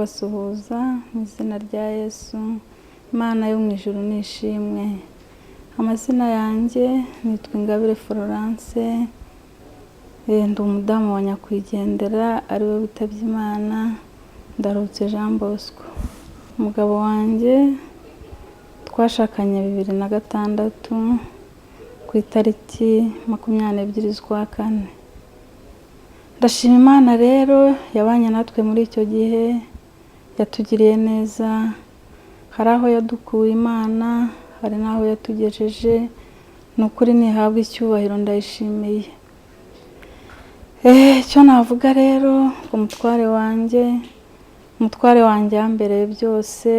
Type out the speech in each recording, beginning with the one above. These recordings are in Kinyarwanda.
Kubasuhuza mu izina rya Yesu. Imana yo mu ijuru nishimwe. Amazina yanjye nitwa Ingabire Florence, ndi umudamu wa nyakwigendera ariwe witabye Imana, Ndaruhutse Jean Bosco. Umugabo wanjye twashakanye 2006 ku itariki 22 z'ukwa kane. Ndashima Imana rero yabanye natwe muri icyo gihe, yatugiriye neza, hari aho yadukuye Imana, hari n'aho yatugejeje, ni ukuri ntihabwa icyubahiro, ndayishimiye. Icyo navuga rero ku mutware wanjye, umutware wanjye yambereye byose.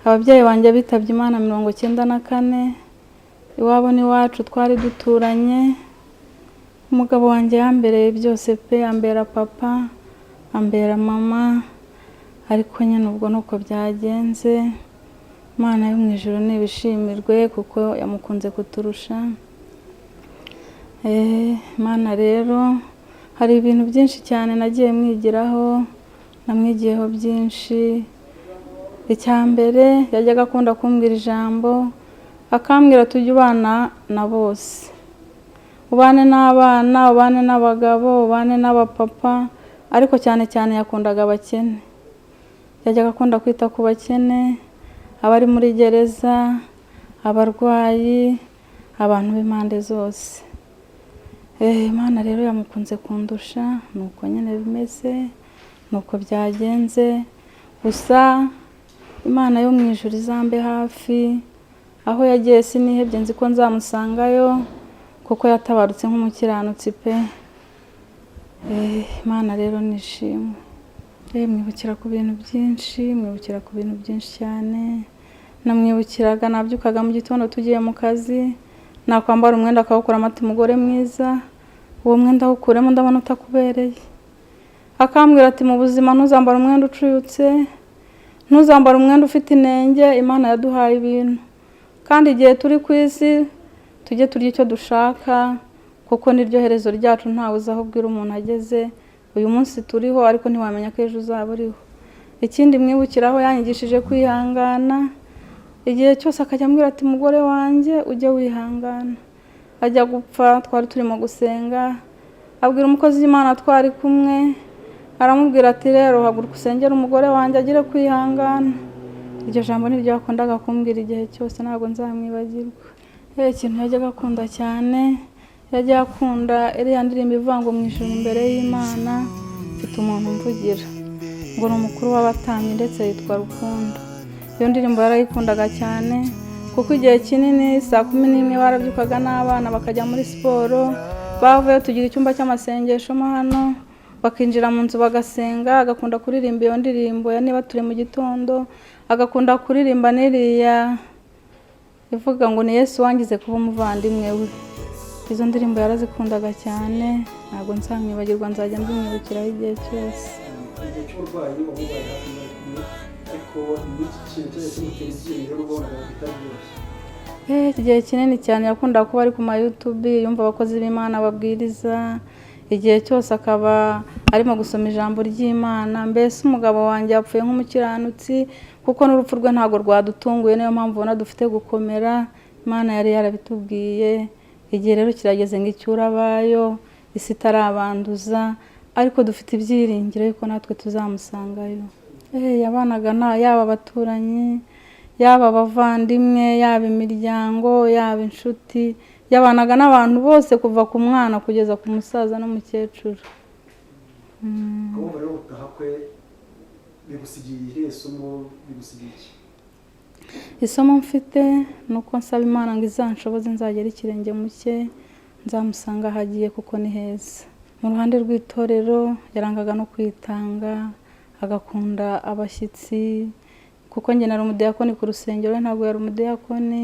Ababyeyi banjye bitabye Imana 94, iwabo n'iwacu twari duturanye. Umugabo wanjye yambereye byose pe, ambera papa, ambera mama, ariko nyine ubwo ni uko byagenze. Imana yo mu ijuru nibishimirwe kuko yamukunze kuturusha. Imana rero hari ibintu byinshi cyane nagiye mwigiraho, namwigiyeho byinshi. Icya mbere, yajyaga akunda kumbwira ijambo, akambwira: "Tujye ubana na bose, ubane n'abana, ubane n'abagabo, ubane n'abapapa." Ariko cyane cyane yakundaga abakene, yajyaga akunda kwita ku bakene, abari muri gereza, abarwayi, abantu b'impande zose. Imana rero yamukunze kundusha, ni uko nyine bimeze, ni uko byagenze. Gusa Imana yo mu ijuru izambe hafi aho yagiye. Sinihebye, nzi ko nzamusangayo kuko yatabarutse nk'umukiranutsi pe. Imana rero nishimwe. Mwibukira ku bintu byinshi, mwibukira ku bintu byinshi cyane. Namwibukiraga, nabyukaga mu gitondo tugiye mu kazi, nakwambara umwenda akawukuramo, ati: "Mugore mwiza, uwo mwenda awukuremo, ndabona utakubereye." Akambwira ati: "Mu buzima ntuzambare umwenda ucuyutse, ntuzambare umwenda ufite inenge. Imana yaduhaye ibintu, kandi igihe turi ku isi tujye turya icyo dushaka, kuko niryo herezo ryacu. Ntawe uzi aho ubwira umuntu ageze. Uyu munsi turiho, ariko ntiwamenya ko ejo uzaba uriho." Ikindi mwibukiraho, yanyigishije kwihangana. Igihe cyose akajya ambwira ati: "Mugore wanjye, ujye wihangana." Ajya gupfa twari turimo gusenga, abwira umukozi w'Imana twari kumwe, aramubwira ati: "Rero haguruka usengere umugore wanjye agire kwihangana." Iryo jambo niryo yakundaga kumbwira igihe cyose, ntabwo nzamwibagirwa. Ikintu yajyaga akunda cyane, yajyaga akunda iriya ndirimbo ivuga ngo: "Mu ijuru imbere y'Imana mfite umuntu mvugira, ngo ni umukuru w'abatambyi, ndetse yitwa Rukundo." Iyo ndirimbo yarayikundaga cyane, kuko igihe kinini saa 11 barabyukaga n'abana bakajya muri siporo, bavuye tugira icyumba cy'amasengesho mo hano, bakinjira mu nzu bagasenga, agakunda kuririmba iyo ndirimbo ya "Niba turi mu gitondo", agakunda kuririmba n'iriya ivuga ngo: "Ni Yesu wangize kuba umuvandimwe we." Izo ndirimbo yarazikundaga cyane, ntabwo nzamwibagirwa, nzajya mbimwibukiraho igihe cyose. Igihe cy'uburwayi wamubaye hafi mwari kumwe, ariko n'iki kintu cyajya kimutera ibyiringiro n'ubwo wabonaga bitari byoroshye? Igihe kinini cyane yakundaga kuba ari ku ma YouTube, yumva abakozi b'Imana babwiriza, igihe cyose akaba arimo gusoma ijambo ry'Imana. Mbese umugabo wanjye yapfuye nk'umukiranutsi, kuko n'urupfu rwe ntabwo rwadutunguye. Niyo mpamvu ubona dufite gukomera. Imana yari yarabitubwiye. Igihe rero kirageze ngo icyure abayo, isi itarabanduza, ariko dufite ibyiringiro yuko natwe tuzamusangayo. Yabanaga na yaba abaturanyi, yaba abavandimwe, yaba imiryango, yaba inshuti, yabanaga n'abantu bose kuva ku mwana kugeza ku musaza n'umukecuru. Kumva rero gutaha kwe bigusigiye irihe somo, bigusigiye iki? Isomo mfite ni uko nsaba Imana ngo izanshoboze nzagere ikirenge mu cye, nzamusanga aho agiye, kuko ni heza. Mu ruhande rw'itorero yarangaga no kwitanga, agakunda abashyitsi, kuko njye nari umudiyakoni ku rusengero, we ntabwo yari umudiyakoni.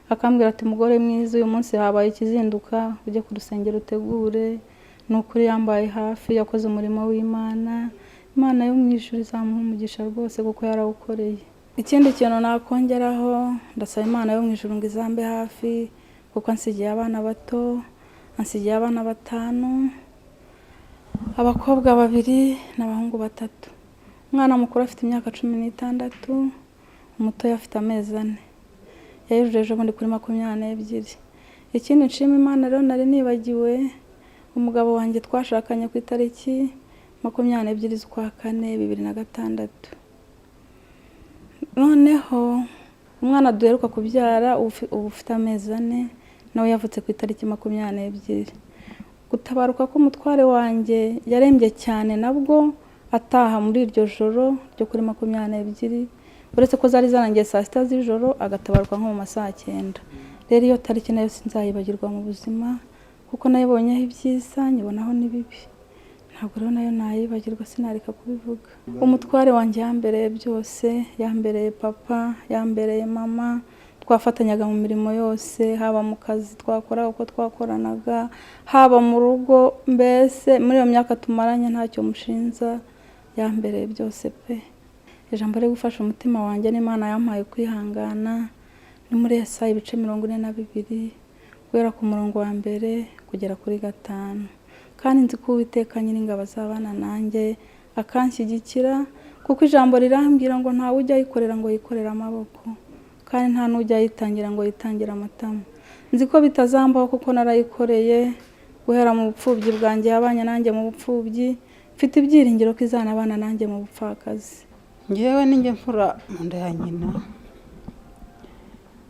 Akambwira ati: "Mugore mwiza, uyu munsi habaye ikizinduka, ujye ku rusengero utegure." Ni ukuri yambaye hafi, yakoze umurimo w'Imana. Imana yo mu ijuru izamuha umugisha rwose kuko yarawukoreye. Ikindi kintu nakongeraho, ndasaba Imana yo mu ijuru ngo izambe hafi, kuko ansigiye abana bato, ansigiye abana batanu, abakobwa babiri n'abahungu batatu. Umwana mukuru afite imyaka 16, umutoya afite amezi 4. Yayujuje ejo bundi kuri 22. Ikindi nshima Imana rero nari nibagiwe, umugabo wanjye twashakanye ku itariki 22 z'ukwa 4 2006. Noneho umwana duheruka kubyara ubu ufite amezi 4, nawe yavutse ku itariki 22. Gutabaruka k'umutware wanjye yarembye cyane, nabwo ataha muri iryo joro ryo kuri 22, uretse ko zari zarangiye saa 6 z'ijoro, agatabaruka nko mu masaha 9. Rero iyo tariki nayo sinzayibagirwa mu buzima, kuko nayibonyeho ibyiza nyibonaho n'ibibi. Ntabwo rero nayo nayibagirwa, sinareka kubivuga. Umutware wanjye yambereye byose, yambereye papa, yambereye mama, twafatanyaga mu mirimo yose, haba mu kazi twakora uko twakoranaga, haba mu rugo, mbese muri iyo myaka tumaranye ntacyo mushinza, yambereye byose pe. Ijambo ryo gufasha umutima wanjye n'Imana yampaye kwihangana ni muri Yesaya ibice 42, guhera ku murongo wa 1 kugera kuri 5. Kandi nzi ko Uwiteka Nyiringabo azabana nanjye akanshyigikira, kuko ijambo rirambwira ngo ntawe ujya ayikorera ngo yikorere amaboko, kandi nta n'ujya ayitangira ngo yitangire amatama. Nzi ko bitazambaho kuko narayikoreye guhera mu bupfubyi bwanjye, yabanye nanjye mu bupfubyi, mfite ibyiringiro ko izanabana nanjye mu bupfakazi. Ngewe ninjye mfura mu nda ya nyina,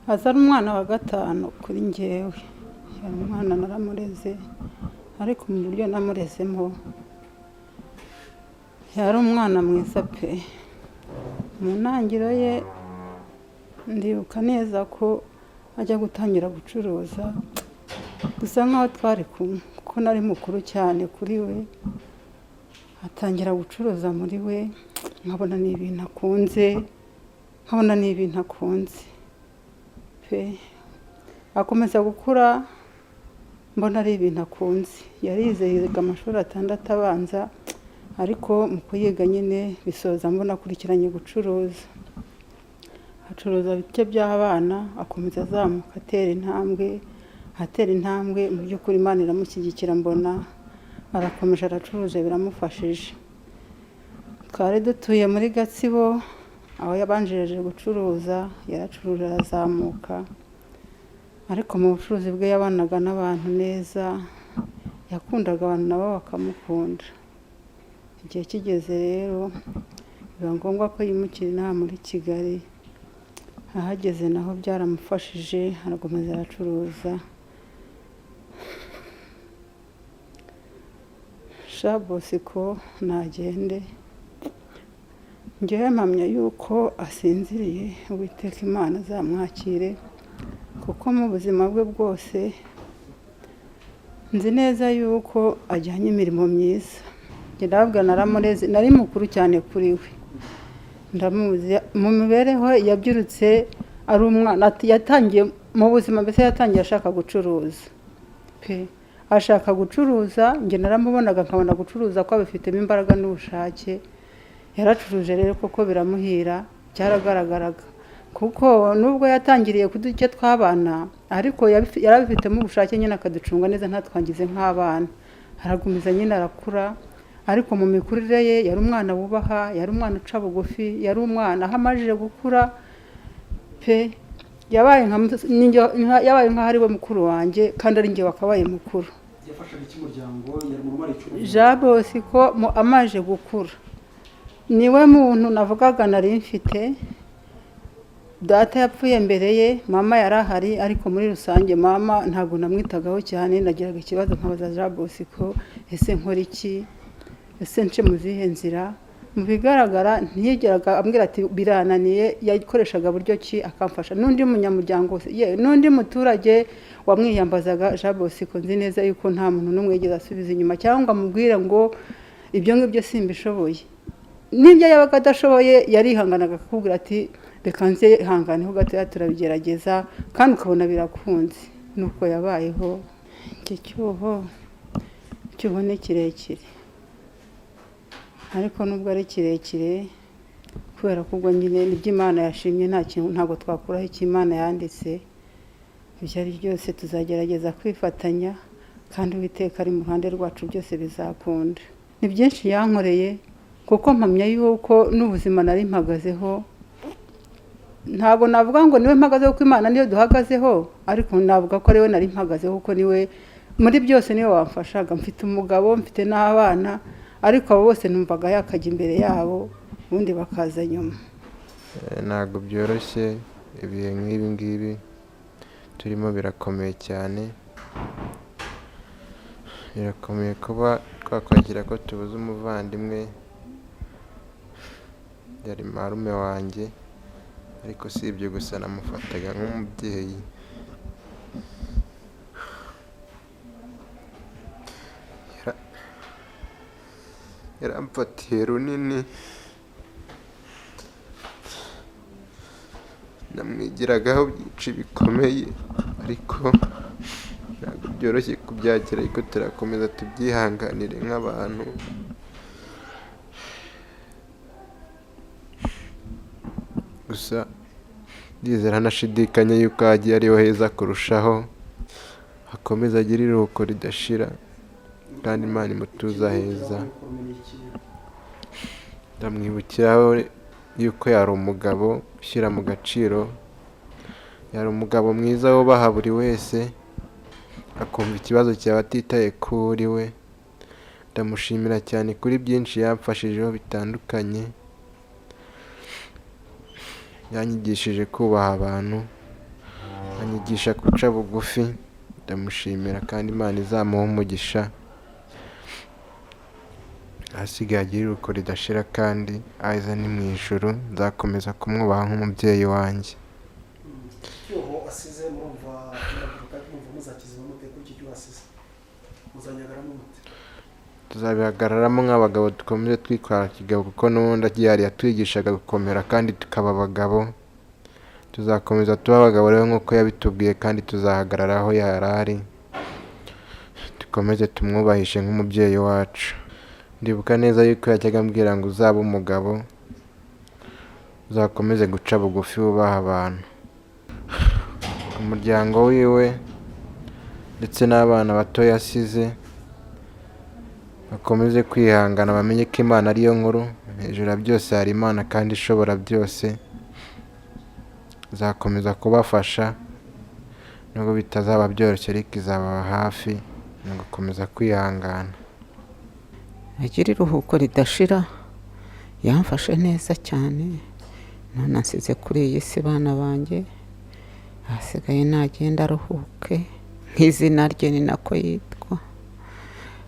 aza ari umwana wa 5 kuri ngewe. Yari umwana naramureze, ariko mu buryo namurezemo yari umwana mwiza pe. Mu ntangiriro ye ndibuka neza ko ajya gutangira gucuruza, dusa nkaho twari kumwe kuko nari mukuru cyane kuri we. Atangira gucuruza muri we, nkabona ni ibintu akunze, nkabona ni ibintu akunze pe. Akomeza gukura mbona ari ibintu akunze. Yarize, yiga amashuri 6 abanza, ariko mu kuyiga nyine bisoza mbona akurikiranye gucuruza. Acuruza bike by'abana, akomeza azamuka atera intambwe, atera intambwe. Mu by'ukuri Imana iramushyigikira, mbona arakomeje aracuruza, biramufashije. Twari dutuye muri Gatsibo, aho yabanjirije gucuruza, yaracuruje arazamuka, ariko mu bucuruzi bwe yabanaga n'abantu neza, yakundaga abantu nabo bakamukunda. Igihe kigeze rero biba ngombwa ko yimukira inaha muri Kigali. Ahageze naho byaramufashije, arakomeza aracuruza. Sha Bosco nagende, ngewe mpamya yuko asinziriye, Uwiteka Imana azamwakire, kuko mu buzima bwe bwose nzi neza yuko ajyanye imirimo myiza. Njye ndababwira naramureze, nari mukuru cyane kuri we, ndamuzi mu mibereho yabyirutse ari umwana, yatangiye mu buzima, mbese yatangiye ashaka gucuruza pe, ashaka gucuruza. Njye naramubonaga nkabona gucuruza ko abifitemo imbaraga n'ubushake. Yaracuruje rero koko biramuhira, byaragaragaraga, kuko nubwo yatangiriye kuduke twabana, ariko yarabifitemo ubushake nyine, akaducunga neza ntatwangize nk'abana. Aragumiza nyine arakura, ariko mu mikurire ye yari umwana wubaha, yari umwana uca bugufi, yari umwana aho amajije gukura pe, yabaye nkaho ari we mukuru wanjye, kandi ari njye wakabaye mukuru. Yafashaga iki muryango? Yari mu rumara icumi. Jean Bosco amaje gukura niwe muntu navugaga nari mfite. Data yapfuye mbere ye, mama yari ahari, ariko muri rusange mama ntabwo namwitagaho cyane. Nagiraga ikibazo nkabaza Jean Bosco, ese nkora iki, ese nce mu zihe nzira? Mu bigaragara ntiyigeraga ambwira ati birananiye, yakoreshaga buryo ki akamfasha. N'undi munyamuryango n'undi muturage wamwiyambazaga Jean Bosco, nzi neza yuko nta muntu n'umwe yigeze asubiza inyuma cyangwa amubwire ngo ibyo ngibyo simbishoboye. N'ibyo yabaga adashoboye yarihanganaga akakubwira ati reka nze hanganeho gatoya turabigerageza, kandi ukabona birakunze. Nuko yabayeho. Iki cyuho ni kirekire, ariko nubwo ari kirekire kubera ko ubwo nyine nibyo Imana yashimye, nta kintu, ntabwo twakuraho icyo Imana yanditse. Ibyo ari byose tuzagerageza kwifatanya, kandi Uwiteka ari mu ruhande rwacu, byose bizakunda. Ni byinshi yankoreye Kuko mpamya yuko n'ubuzima nari mpagazeho, ntabwo navuga ngo niwe mpagazeho kuko Imana niyo duhagazeho, ariko navuga ko ariwe nari mpagazeho kuko niwe muri byose, niwe wamfashaga. Mfite umugabo, mfite n'abana, ariko abo bose numvaga yakajya imbere yabo, ubundi bakaza nyuma. Ntabwo byoroshye, ibihe nk'ibi ngibi turimo birakomeye cyane, birakomeye kuba twakwakira ko tubuze umuvandimwe. Yari marume wanjye, ariko si ibyo gusa, namufataga nk'umubyeyi. Yaramfatiye runini, namwigiragaho byinshi bikomeye, ariko ntabwo byoroshye kubyakira, ariko turakomeza tubyihanganire nk'abantu. Gusa ndizera ntashidikanya yuko aho agiye ariho heza kurushaho, akomeza agire iruhuko ridashira, kandi Imana imutuze aheza. Ndamwibukiraho yuko yari umugabo ushyira mu gaciro, yari umugabo mwiza wubaha buri wese, akumva ikibazo cyawe atitaye kuri we. Ndamushimira cyane kuri byinshi yamfashijeho bitandukanye, yanyigishije kubaha abantu, anyigisha guca bugufi. Ndamushimira kandi Imana izamuhe umugisha, ahasigaye agire iruhuko ridashira, kandi aheza ni mu ijuru, nzakomeza kumwubaha nk'umubyeyi wanjye. Icyuho asize murumva murabyuka mwumva muzakizima mute kuri iki cyuho asize? Muzanyagaramo mute? Tuzabihagararamo nk'abagabo, dukomeze twitwara kigabo, kuko n'ubundi yari yatwigishaga gukomera kandi tukaba abagabo. Tuzakomeza tuba abagabo rero nk'uko yabitubwiye, kandi tuzahagarara aho yari ari, dukomeze tumwubahishe nk'umubyeyi wacu. Ndibuka neza yuko yajyaga ambwira ngo uzabe umugabo, uzakomeze guca bugufi, wubaha abantu, umuryango wiwe ndetse n'abana bato yasize bakomeze kwihangana, bamenye ko Imana ariyo nkuru. Hejuru ya byose hari Imana kandi ishobora byose, izakomeza kubafasha nubwo bitazaba byoroshye, ariko izababa hafi mu gukomeza kwihangana. Agira iruhuko ridashira, yamfashe neza cyane, none ansize kuri iyi si bana banjye, ahasigaye nagenda aruhuke nk'izina rye ni nako yitwa.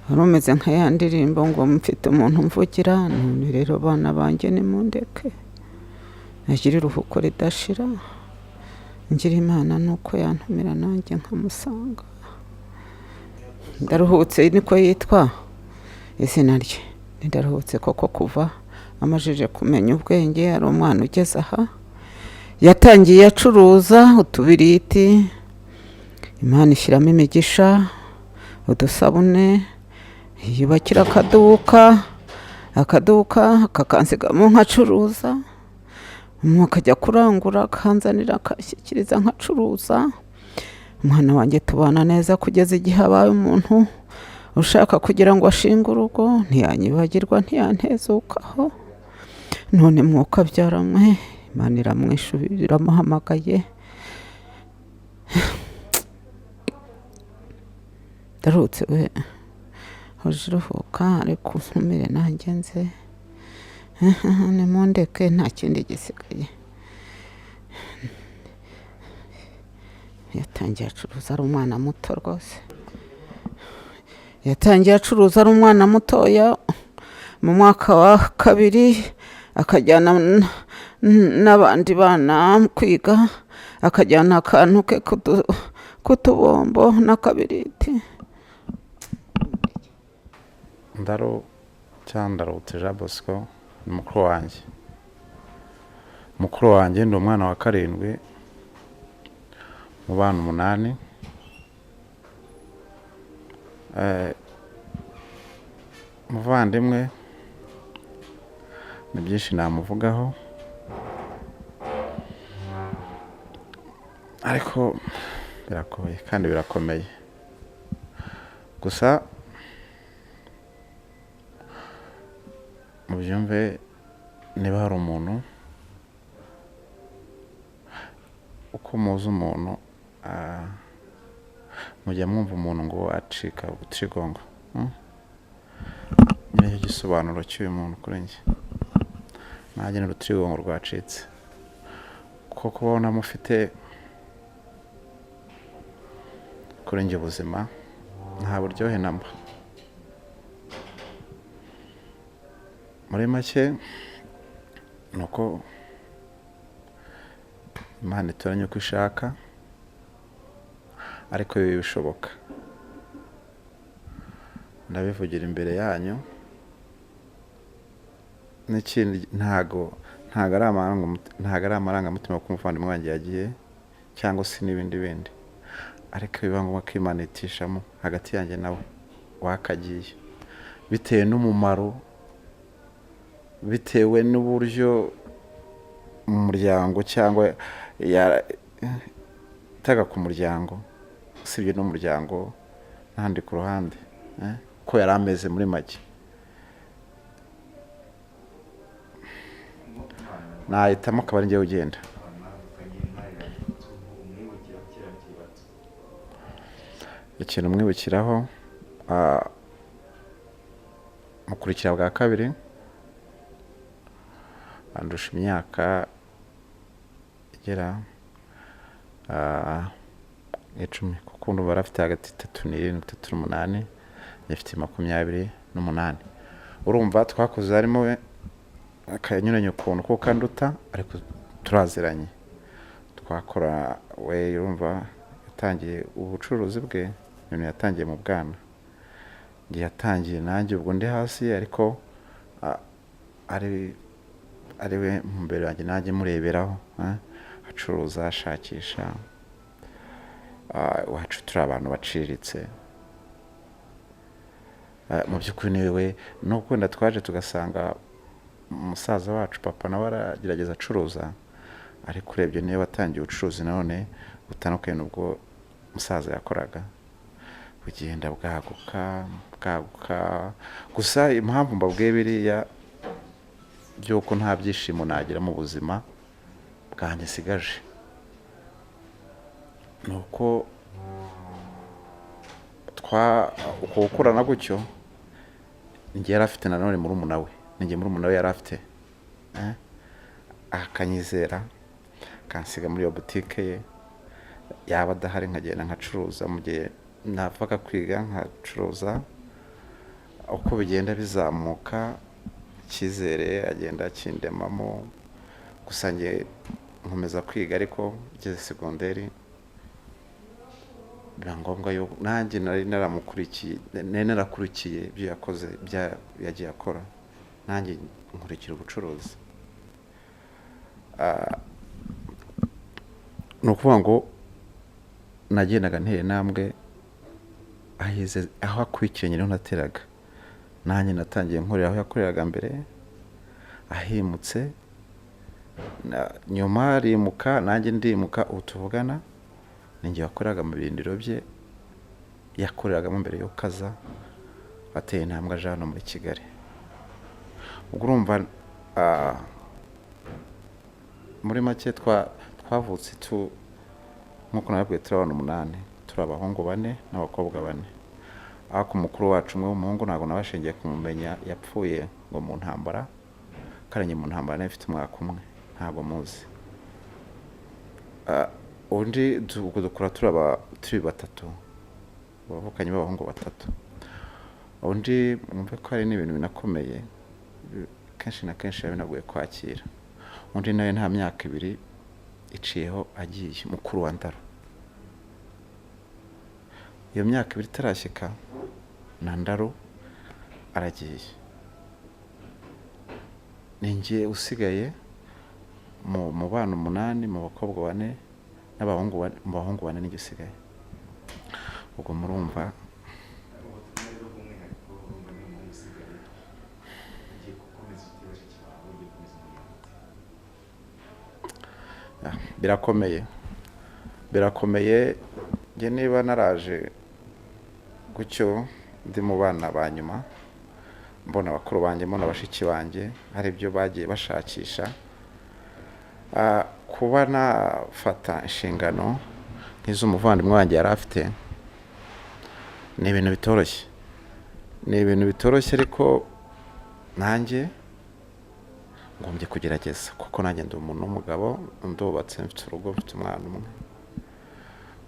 Wari umeze nka ya ndirimbo ngo mfite umuntu mvugira, none rero bana banjye nimundeke agire iruhuko ridashira, ngira Imana nuko yantumira nanjye nkamusanga. Ndaruhutse niko yitwa izina rye, ndaruhutse koko. Kuva amajije kumenya ubwenge, ari umwana ugeze aha, yatangiye acuruza utubiriti, Imana ishyiramo imigisha, udusabune, yiyubakira akaduka, akaduka kakansigamo nkacuruza, akajya kurangura akanzanira akashyikiriza nkacuruza. Umwana wanjye tubana neza kugeza igihe abaye umuntu ushaka kugira ngo ashinge urugo, ntiyanyibagirwa, ntiyantezukaho. None mwuka byaramwe, Imana iramwishubiye, iramuhamagaye. Ndaruhutse we, uje uruhuka, ariko ntumire nanjye nze, nimundeke nta kindi gisigaye. Yatangiye acuruza ari umwana muto rwose, yatangiye acuruza ari umwana mutoya, mu mwaka wa 2 akajyana n'abandi bana kwiga, akajyana akantu ke k'utubombo n'akabiriti. Ndaro cyangwa Ndaruhutse Jean Bosco ni mukuru wanjye. Mukuru wanjye ndi umwana wa 7 mu bana 8. Muvandimwe ni byinshi namuvugaho, ariko biragoye kandi birakomeye. Gusa Mubyumve, niba hari umuntu uko muzi umuntu, mujya mwumva umuntu ngo acika utirigongo, Nicyo gisobanuro cy'uyu muntu kuri njye. Nanjye ni urutirigongo rwacitse, kuko kubaho ntamufite kuri njye ubuzima nta buryohe namba. Muri make ni uko Imana itoranya uko ishaka, ariko ibi bishoboka ndabivugira imbere yanyu. N'ikindi, ntago ntago ari amarangamutima kuko umuvandimwe wanjye yagiye cyangwa se n'ibindi bindi, ariko biba ngombwa ko Imana itishamo hagati yanjye nawe wakagiye, bitewe n'umumaro, bitewe n'uburyo mu muryango cyangwa yitaga ku muryango, usibye n'umuryango n'ahandi ku ruhande, uko yari ameze muri make. Nahitamo akaba ari njyewe ugenda. Ikintu mwibukiraho, mukurikira bwa kabiri, andusha imyaka igera 10, kuko ndumva yari afite hagati 37, 38, njye mfite 28. Urumva twakuze harimo we akanyuranye ukuntu kuko anduta, ariko turaziranye, twakora. We urumva yatangiye ubucuruzi bwe, ibintu yatangiye mu bwana, njye yatangiye nanjye ubwo ndi hasi, ariko ari we mbere yanjye, nanjye mureberaho, acuruza, ashakisha. Iwacu turi abantu baciriritse. Mu by'ukuri ni we, nubwo wenda twaje tugasanga umusaza wacu papa nawe aragerageza acuruza, ariko urebye niwe watangiye ubucuruzi nanone butandukanye n'ubwo umusaza yakoraga, bugenda bwaguka bwaguka. Gusa impamvu mbabwiye biriya by'uko nta byishimo nagira mu buzima bwanjye nsigaje, ni uko uko gukurana gutyo, njye yari afite nanone murumuna we, ninjye murumuna we yari afite, akanyizera akansiga muri iyo butike ye, yaba adahari nkagenda nkacuruza, mu gihe navaga kwiga nkacuruza. Uko bigenda bizamuka, icyizere agenda akindemamo. Gusa njye nkomeza kwiga, ariko ngeze segonderi biba ngombwa yuko nanjye nari naramukurikiye, nari narakurikiye ibyo yakoze, ibyo yagiye akora, nanjye nkurikira ubucuruzi. Ni ukuvuga ngo nagendaga ntera intambwe ahize, aho akurikiye niho nateraga. Nanjye natangiye nkorera aho yakoreraga mbere, ahimutse nyuma arimuka, nanjye ndimuka. Ubu tuvugana ninjye wakoreraga mu birindiro bye yakoreragamo mbere y'uko aza ateye intambwe aje hano muri Kigali. Ubwo urumva, muri make twavutse tu nk'uko nababwiye, turi abana 8, turi abahungu 4 n'abakobwa 4. Ariko umukuru wacu umwe w'umuhungu ntabwo nabashingiye kumumenya, yapfuye ngo mu ntambara, karenge mu ntambara nawe mfite umwaka umwe, ntabwo muzi. Undi ubwo dukura turi batatu, abavukanye b'abahungu 3. Undi mwumve ko hari n'ibintu binakomeye, kenshi na kenshi biba binagoye kwakira. Undi nawe nta myaka 2 iciyeho agiye, mukuru wa Ndaro. Iyo myaka 2 itarashyika na Ndaro aragiye, ni njye usigaye mu bana 8, mu bakobwa 4 n'abahungu 4, mu bahungu 4 ninjye usigaye. Ubwo murumva ubutumwa rero bw'umwihariko, urumva ni umuhungu usigaye, ugiye gukomeza ufite bashiki bawe, ugiye gukomeza umuryango ute? Birakomeye, birakomeye. Njye niba naraje gutyo ndi mu bana ba nyuma, Mbona bakuru banjye, mbona bashiki banjye, hari ibyo bagiye bashakisha. Kuba nafata inshingano nk'iz'umuvandimwe wanjye yari afite ni ibintu bitoroshye, ni ibintu bitoroshye, ariko nanjye ngombye kugerageza, kuko nanjye ndi umuntu w'umugabo, ndubatse, mfite urugo, mfite umwana umwe.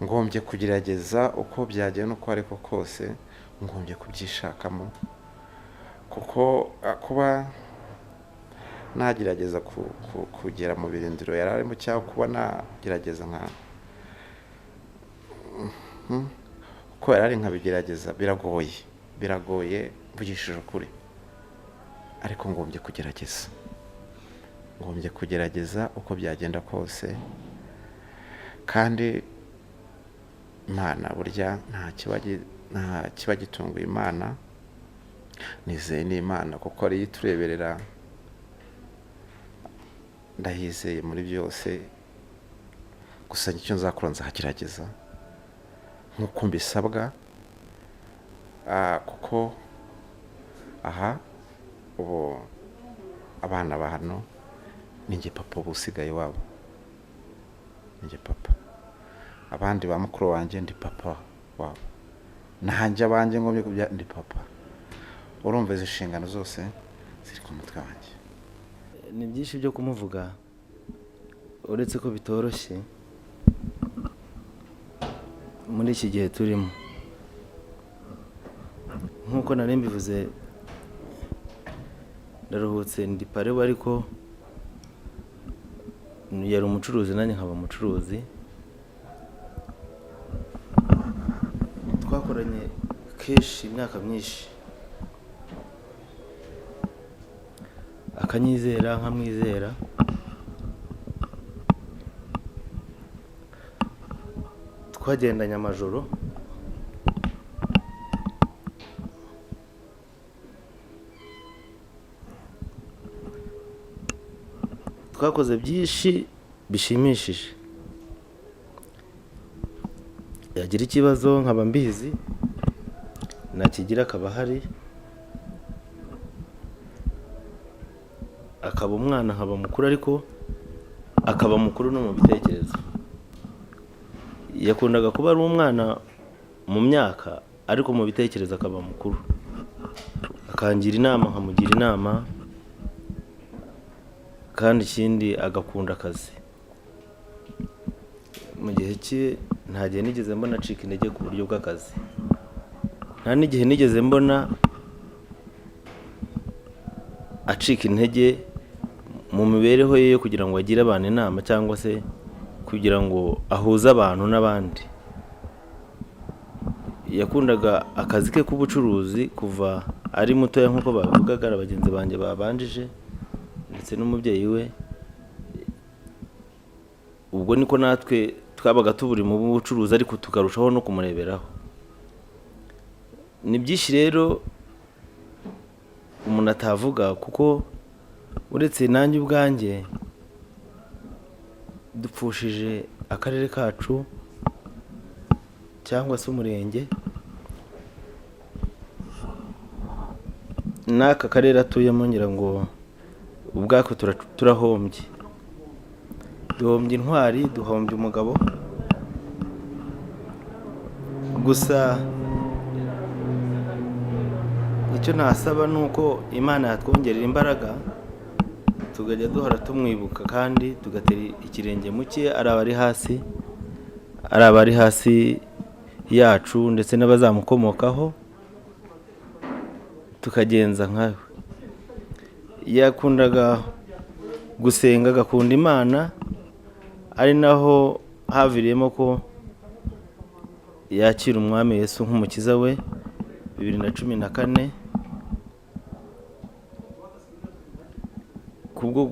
Ngombye kugerageza uko byagenda uko ariko kose, ngombye kubyishakamo, kuko kuba nagerageza kugera mu birindiro yari arimo, cyangwa kuba nagerageza nka uko yari ari nkabigerageza, biragoye, biragoye mvugishije ukuri, ariko ngombye kugerageza, ngombye kugerageza uko byagenda kose. Kandi Imana burya nta kiba gitunguye Imana, nizeye n'Imana kuko ariyo itureberera, ndayizeye muri byose. Gusa icyo nzakora nzagerageza nk'uko mbisabwa, kuko aha ubu abana ba hano ni njye papa ubu usigaye wabo, ni njye papa. Abandi ba mukuru wanjye ndi papa wabo, nanjye abanjye ngombye kubya ndi papa. Urumva izi nshingano zose ziri ku mutwe wanjye. Ni byinshi byo kumuvuga, uretse ko bitoroshye muri iki gihe turimo. Nk'uko nari mbivuze, ndaruhutse ndi parewe, ariko yari umucuruzi nanjye nkaba umucuruzi. Twakoranye kenshi imyaka myinshi, akanyizera nkamwizera. Twagendanye amajoro, twakoze byinshi bishimishije. Yagira ikibazo nkaba mbizi, nakigira akaba ahari, akaba umwana nkaba mukuru, ariko akaba mukuru no mu bitekerezo. Yakundaga kuba ari umwana mu myaka, ariko mu bitekerezo akaba mukuru. Akangira inama nkamugira inama, kandi ikindi agakunda akazi. Mu gihe cye nta gihe nigeze mbona acika intege ku buryo bw'akazi, nta n'igihe nigeze mbona acika intege mu mibereho ye yo kugira ngo agire abantu inama, cyangwa se kugira ngo ahuze abantu n'abandi. Yakundaga akazi ke k'ubucuruzi kuva ari mutoya, nk'uko babivugaga na bagenzi banjye babanjije, ndetse n'umubyeyi we. Ubwo niko natwe twabaga tuburi mu bucuruzi, ariko tukarushaho no kumureberaho. Ni byinshi rero umuntu atavuga, kuko uretse nanjye ubwanjye dupfushije akarere kacu cyangwa se umurenge, n'aka karere atuyemo, ngira ngo ubwako turahombye. Duhombye intwari, duhombye umugabo. Gusa icyo nasaba ni uko Imana yatwongerera imbaraga, tukajya duhora tumwibuka, kandi tugatera ikirenge mu cye, ari abari hasi, ari abari hasi yacu ndetse n'abazamukomokaho, tukagenza nkawe. Yakundaga gusenga, agakunda Imana, ari naho haviriyemo ko yakira Umwami Yesu nk'umukiza we 2014, kubwo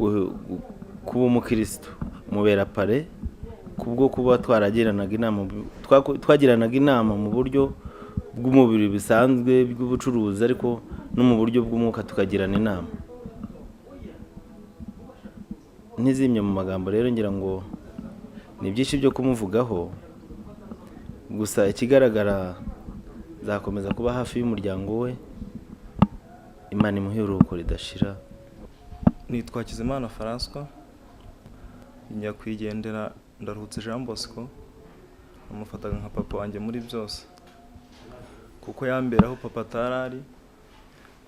kuba umukristo mubera pare, kubwo kuba twaragiranaga inama, twagiranaga inama mu buryo bw'umubiri bisanzwe bw'ubucuruzi, ariko no mu buryo bw'umwuka tukagirana inama. Ntizimye mu magambo rero, ngira ngo ni byinshi byo kumuvugaho. Gusa ikigaragara, nzakomeza kuba hafi y'umuryango we, Imana imuhe iruhuko ridashira. Nitwa Hakizimana François, nyakwigendera Ndaruhutse Jean Bosco namufataga nka papa wanjye muri byose, kuko yambera aho papa atari ari,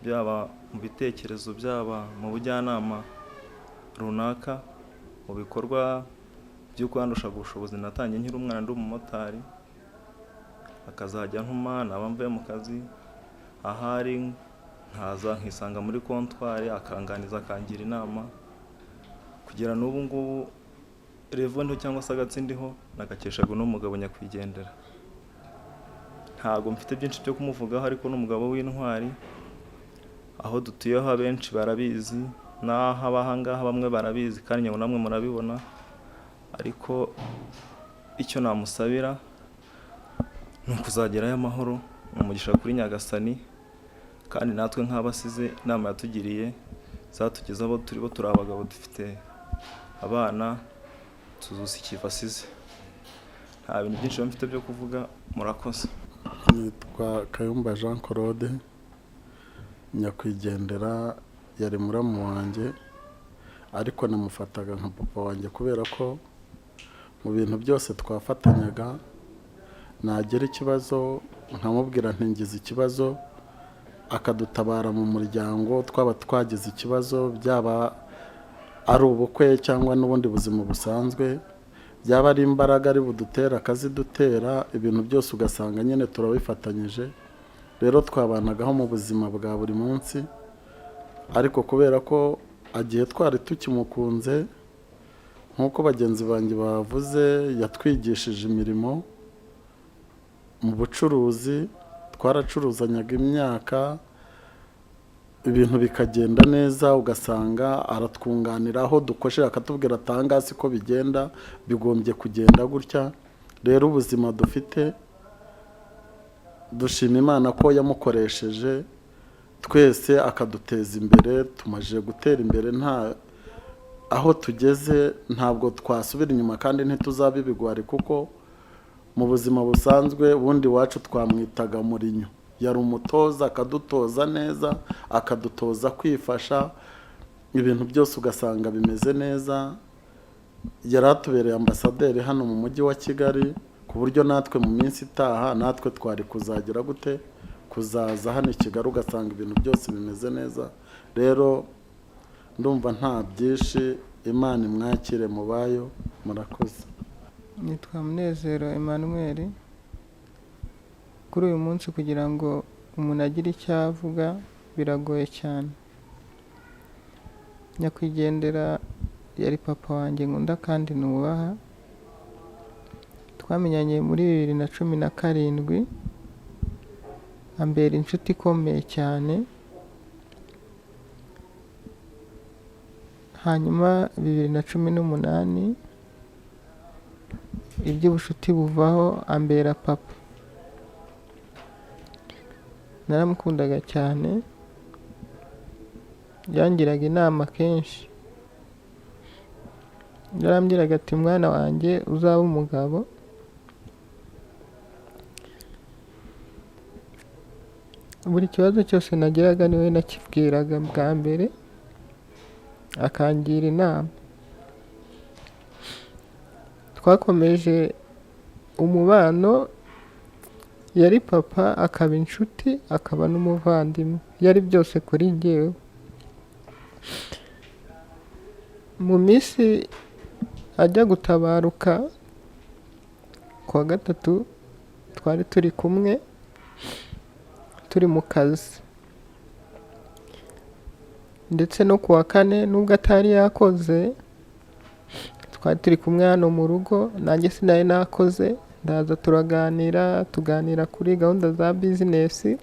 byaba mu bitekerezo, byaba mu bujyanama runaka, mu bikorwa by'uko yandushaga ubushobozi. Natangiye nkiri umwana ndi umumotari, akazajya antuma naba mvuye mu kazi ahari nkaza nkisanga muri kontwari, akanganiza, akangira inama kugera n'ubu ngubu. Revo ndiho cyangwa se agatsi ndiho nagakeshaga uno mugabo nyakwigendera. Ntabwo mfite byinshi byo kumuvugaho, ariko ni umugabo w'intwari. Aho dutuyeho abenshi barabizi, n'aho aba aha ngaha bamwe barabizi, kandi nyawe namwe murabibona. Ariko icyo namusabira ni ukuzagerayo amahoro, ni umugisha kuri Nyagasani, kandi natwe nk'abasize inama yatugiriye zatugeze abo turi bo. Turi abagabo, dufite abana, tuzusa ikiva asize. Nta bintu byinshi mfite byo kuvuga, murakoze. Nitwa Kayumba Jean Claude. Nyakwigendera yari muramu wanjye, ariko namufataga nka papa wanjye kubera ko mu bintu byose twafatanyaga. Nagira ikibazo nkamubwira nti ngize ikibazo, akadutabara mu muryango. Twaba twagize ikibazo, byaba ari ubukwe cyangwa n'ubundi buzima busanzwe, byaba ari imbaraga ari budutera akazidutera, ibintu byose ugasanga nyine turabifatanyije. Rero twabanagaho mu buzima bwa buri munsi, ariko kubera ko agiye twari tukimukunze, nk'uko bagenzi banjye bavuze, yatwigishije imirimo mu bucuruzi, twaracuruzanyaga imyaka, ibintu bikagenda neza, ugasanga aratwunganira aho dukoshe, akatubwira atanga siko bigenda, bigombye kugenda gutya. Rero ubuzima dufite dushima Imana ko yamukoresheje twese akaduteza imbere. Tumaze gutera imbere, nta aho tugeze ntabwo twasubira inyuma, kandi ntituzaba ibigwari, kuko mu buzima busanzwe ubundi iwacu twamwitaga Murinyo. Yari umutoza, akadutoza neza, akadutoza kwifasha, ibintu byose ugasanga bimeze neza. Yari atubereye ambasaderi hano mu mujyi wa Kigali, ku buryo natwe mu minsi itaha natwe twari kuzagira gute, kuzaza hano i Kigali, ugasanga ibintu byose bimeze neza. Rero ndumva nta byinshi, Imana imwakire mu bayo. Murakoze. Nitwa Munezero Emmanuel. Kuri uyu munsi kugira ngo umuntu agire icyo avuga biragoye cyane. Nyakwigendera yari papa wanjye nkunda kandi nubaha. Twamenyanye muri 2017, ambera inshuti ikomeye cyane. Hanyuma 2018 iby'ubucuti buvaho, ambera papa. Naramukundaga cyane, yangiraga inama kenshi. Yarambwiraga ati mwana wanjye uzaba umugabo, buri kibazo cyose nagiraga niwe nakibwiraga bwa mbere, akangira inama. Twakomeje umubano, yari papa akaba inshuti akaba n'umuvandimwe, yari byose kuri njyewe. Mu minsi ajya gutabaruka kuwa gatatu twari turi kumwe, turi mu kazi, ndetse no kuwa kane nubwo atari yakoze twari turi kumwe hano mu rugo, nanjye sinari nakoze, ndaza turaganira, tuganira kuri gahunda za bizinesi,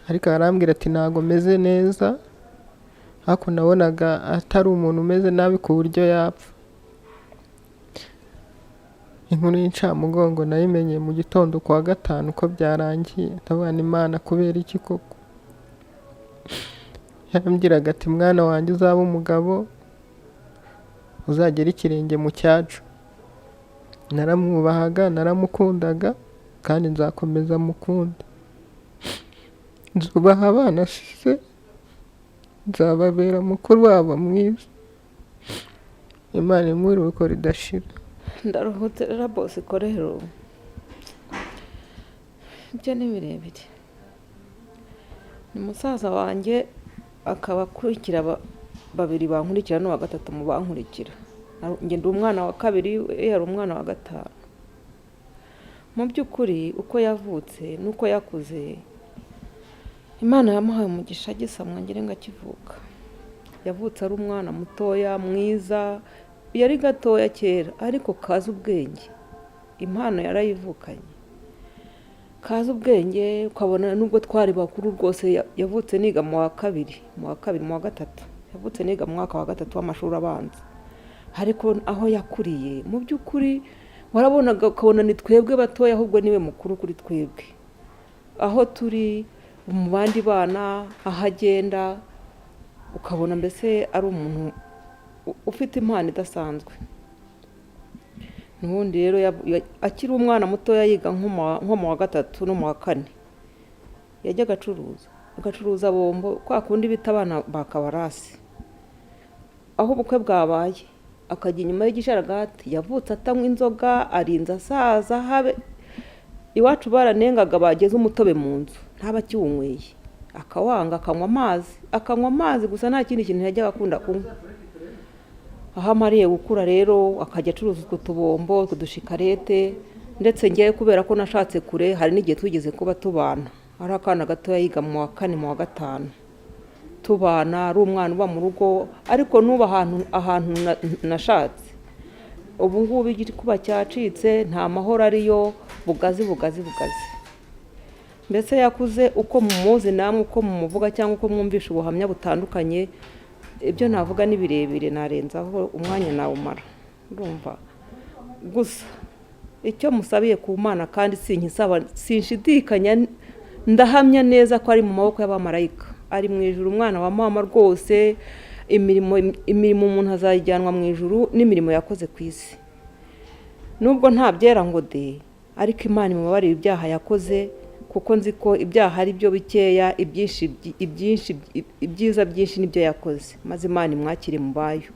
ariko arambwira ati ntabwo meze neza, ariko nabonaga atari umuntu umeze nabi ku buryo yapfa. Inkuru y'incamugongo nayimenye mu gitondo kuwa gatanu ko byarangiye, ndavuga nti Imana kubera iki koko? Yarambwiraga ati mwana wanjye uzaba umugabo, uzagera ikirenge mu cyacu. Naramwubahaga, naramukundaga, kandi nzakomeza mukunde. Nzubaha abana asize. Nzababera mukuru wabo mwiza. Imana imuhe iruhuko ridashira. Ndaruhutse rero Bosco, rero ibyo ni birebire. Ni musaza wanjye, akaba akurikira babiri bankurikira n'uwa gatatu mu bankurikira. Njye ndi umwana wa kabiri, we yari umwana wa gatanu. Mu by'ukuri uko yavutse n'uko yakuze, Imana yamuhaye umugisha agisamwa ngira ngo akivuka. Yavutse ari umwana mutoya mwiza, yari gatoya kera ariko kazi ubwenge, impano yarayivukanye, kazi ubwenge ukabona nubwo twari bakuru rwose. Yavutse niga mu wa kabiri, mu wa kabiri, mu wa gatatu, yavutse niga mu mwaka wa gatatu w'amashuri abanza. Ariko aho yakuriye mu by'ukuri warabonaga ukabona ni twebwe batoya, ahubwo niwe mukuru kuri twebwe. Aho turi mu bandi bana, aho agenda ukabona mbese ari umuntu ufite impano idasanzwe. N'ubundi rero akiri umwana mutoya yiga nko mu wa gatatu no mu wa kane, yajyaga acuruza, agacuruza bombo kwa kundi bita abana ba kabarasi. Aho ubukwe bwabaye akajya inyuma y'igisharagati. Yavutse atanywa inzoga, arinze asaza, habe iwacu baranengaga bageze umutobe mu nzu ntaba akiwunyweye, akawanga, akanywa amazi, akanywa amazi gusa, nta kindi kintu yajyaga akunda kunywa. Aho amariye gukura rero akajya acuruza utwo tubombo, utwo dushikarete. Ndetse ngewe kubera ko nashatse kure, hari n'igihe twigeze kuba tubana ari akana gatoya, yiga mu wa kane, mu wa gatanu, tubana ari umwana uba mu rugo. Ariko n'ubu ahantu nashatse ubu ngubu igikuba cyacitse, nta mahoro ariyo, bugazi bugazi bugazi. Mbese yakuze uko mumuzi namwe, uko mumuvuga cyangwa uko mwumvisha ubuhamya butandukanye. Ibyo navuga ni birebire, narenzaho umwanya nawumara. Urumva gusa icyo musabiye ku Mana, kandi sinkisaba, sinshidikanya, ndahamya neza ko ari mu maboko y'abamarayika, ari mu ijuru, umwana wa mama rwose. Imirimo umuntu azayijyanwa mu ijuru n'imirimo yakoze ku isi. Nubwo nta byera ngo de, ariko Imana imubabarira ibyaha yakoze, kuko nzi ko ibyaha ari byo bikeya, ibyinshi ibyiza byinshi nibyo yakoze. Maze Imana imwakire mu bayo,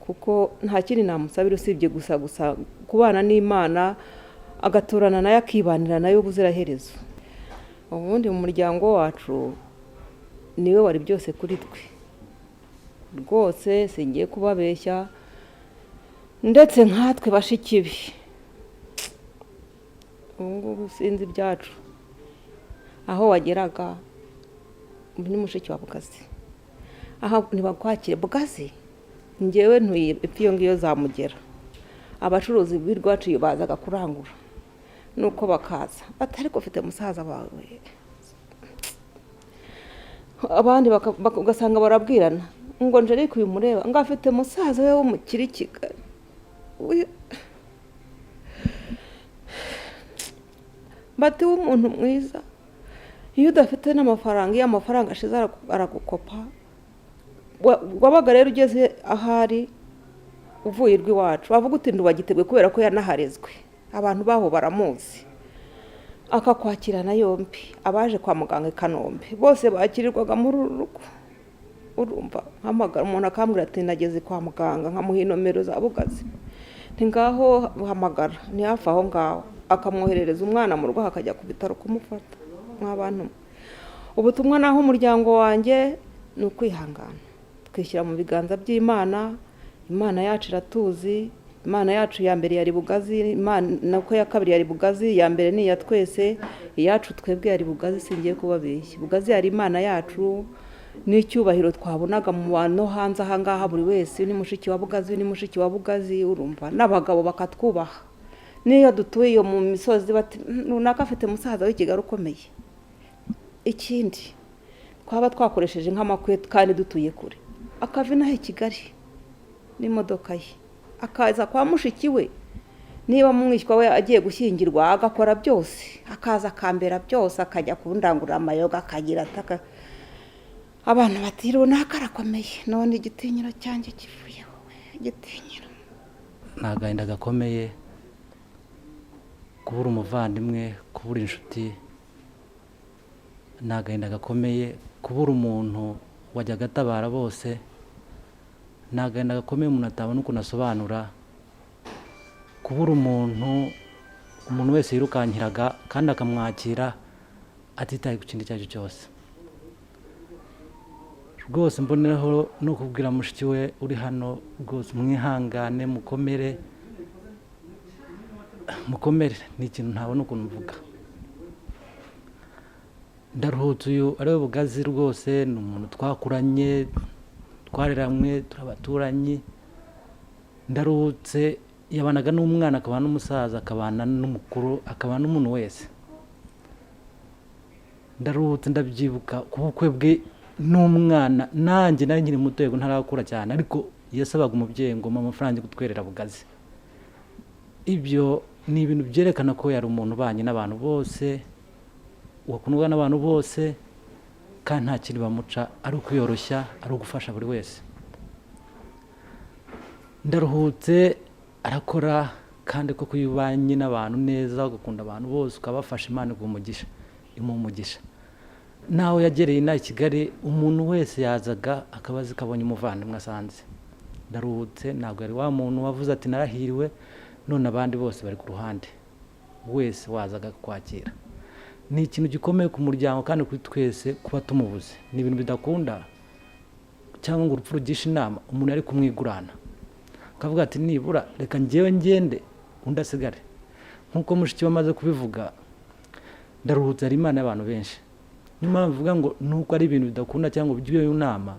kuko nta kindi namusabira usibye gusa gusa kubana n'Imana, agaturana nayo, akibanira nayo ubuziraherezo. Ubundi mu muryango wacu niwe wari byose kuri twe rwose, singiye kubabeshya. Ndetse nkatwe bashiki be ubu ngubu sinzi ibyacu, aho wageraga ni mushiki wa Bugazi, aho ntibakwakire Bugazi, ngewe ntuye epfo iyo ngiyo zamugera. Abacuruzi b'irwacu bazaga kurangura, nuko bakaza bati ariko ufite musaza wawe, abandi ugasanga barabwirana ngo Angelique uyu mureba ngo afite musaza we w'umukire i Kigali. Bati w'umuntu mwiza, iyo udafite n'amafaranga, iyo amafaranga ashize aragukopa. Wabaga rero ugeze ahari uvuye iwacu wavuga uti ndubagitegwe, kubera ko yanaharezwe, abantu baho baramuzi, akakwakirana yombi. Abaje kwa muganga i Kanombe bose bakirirwaga muri uru rugo. Urumva nkamagara umuntu akambwira ati nageze kwa muganga, nkamuha inomero za Bugazi, nti ngaho hamagara, ni hafi aho ngaho, akamwoherereza umwana mu rugo akajya ku bitaro kumufata. Mw'abantu, ubutumwa naho umuryango wanjye ni ukwihangana, twishyira mu biganza by'Imana. Imana yacu iratuzi, Imana yacu ya mbere yari Bugazi, Imana nako ya kabiri yari Bugazi, ya mbere ni iya twese, iyacu twebwe yari Bugazi, singiye kubabeshya. Bugazi yari Imana yacu n'icyubahiro twabonaga mu bantu no hanze aha ngaha, buri wese ni mushiki wa Bugazi, ni mushiki wa Bugazi. Urumva n'abagabo bakatwubaha, n'iyo dutuye iyo mu misozi bati runaka afite musaza w'i Kigali ukomeye. Ikindi twaba twakoresheje nk'amakwe kandi dutuye kure, akava inaha i Kigali n'imodoka ye akaza kwa mushiki we, niba mwishywa we agiye gushyingirwa agakora byose, akaza akambera byose, akajya kundangurura amayoga, akagira ataka. Abantu bati runaka arakomeye, none igitinyiro cyanjye kivuyeho, igitinyiro. Ni agahinda gakomeye kubura umuvandimwe, kubura inshuti, ni agahinda gakomeye kubura umuntu wajyaga atabara bose. Ni agahinda gakomeye umuntu atabona ukuntu asobanura, kubura umuntu umuntu wese yirukankiraga kandi akamwakira atitaye ku kintu icyo ari cyo cyose. Rwose mbonereho no kubwira mushiki we uri hano, rwose mwihangane, mukomere, mukomere, ni ikintu ntabona ukuntu mvuga. Ndaruhutse uyu ariwe Bugazi rwose ni umuntu twakuranye, twareranywe, turi abaturanyi. Ndaruhutse yabanaga n'umwana, akabana n'umusaza, akabana n'umukuru, akabana n'umuntu wese. Ndaruhutse ndabyibuka ku bukwe bwe n'umwana, nanjye nari nkiri muto, yego ntarakura cyane, ariko yasabaga umubyeyi ngo mpa amafaranga yo gutwerera Bugazi. Ibyo ni ibintu byerekana ko yari umuntu ubanye n'abantu bose, wakundwa n'abantu bose, kandi nta kintu bamuca, ari ukwiyoroshya, ari ugufasha buri wese. Ndaruhutse arakora, kandi koko iyo ubanye n'abantu neza, ugakunda abantu bose, ukabafasha, Imana iguha umugisha, imuha umugisha. Naho yagereye inaha i Kigali, umuntu wese yazaga akaba azi ko abonye umuvandimwe asanze. Ndaruhutse ntabwo yari wa muntu wavuze ati narahiriwe, none abandi bose bari ku ruhande, wese wazaga kwakira. Ni ikintu gikomeye ku muryango kandi kuri twese kuba tumubuze. Ni ibintu bidakunda, cyangwa ngo urupfu rugishe inama, umuntu yari kumwigurana akavuga ati nibura reka njyewe ngende undi asigare. Nk'uko mushiki we amaze kubivuga, Ndaruhutse hari Imana y'abantu benshi. Niyo mpamvu mvuga ngo nuko ari ibintu bidakunda cyangwa by'iyo nama,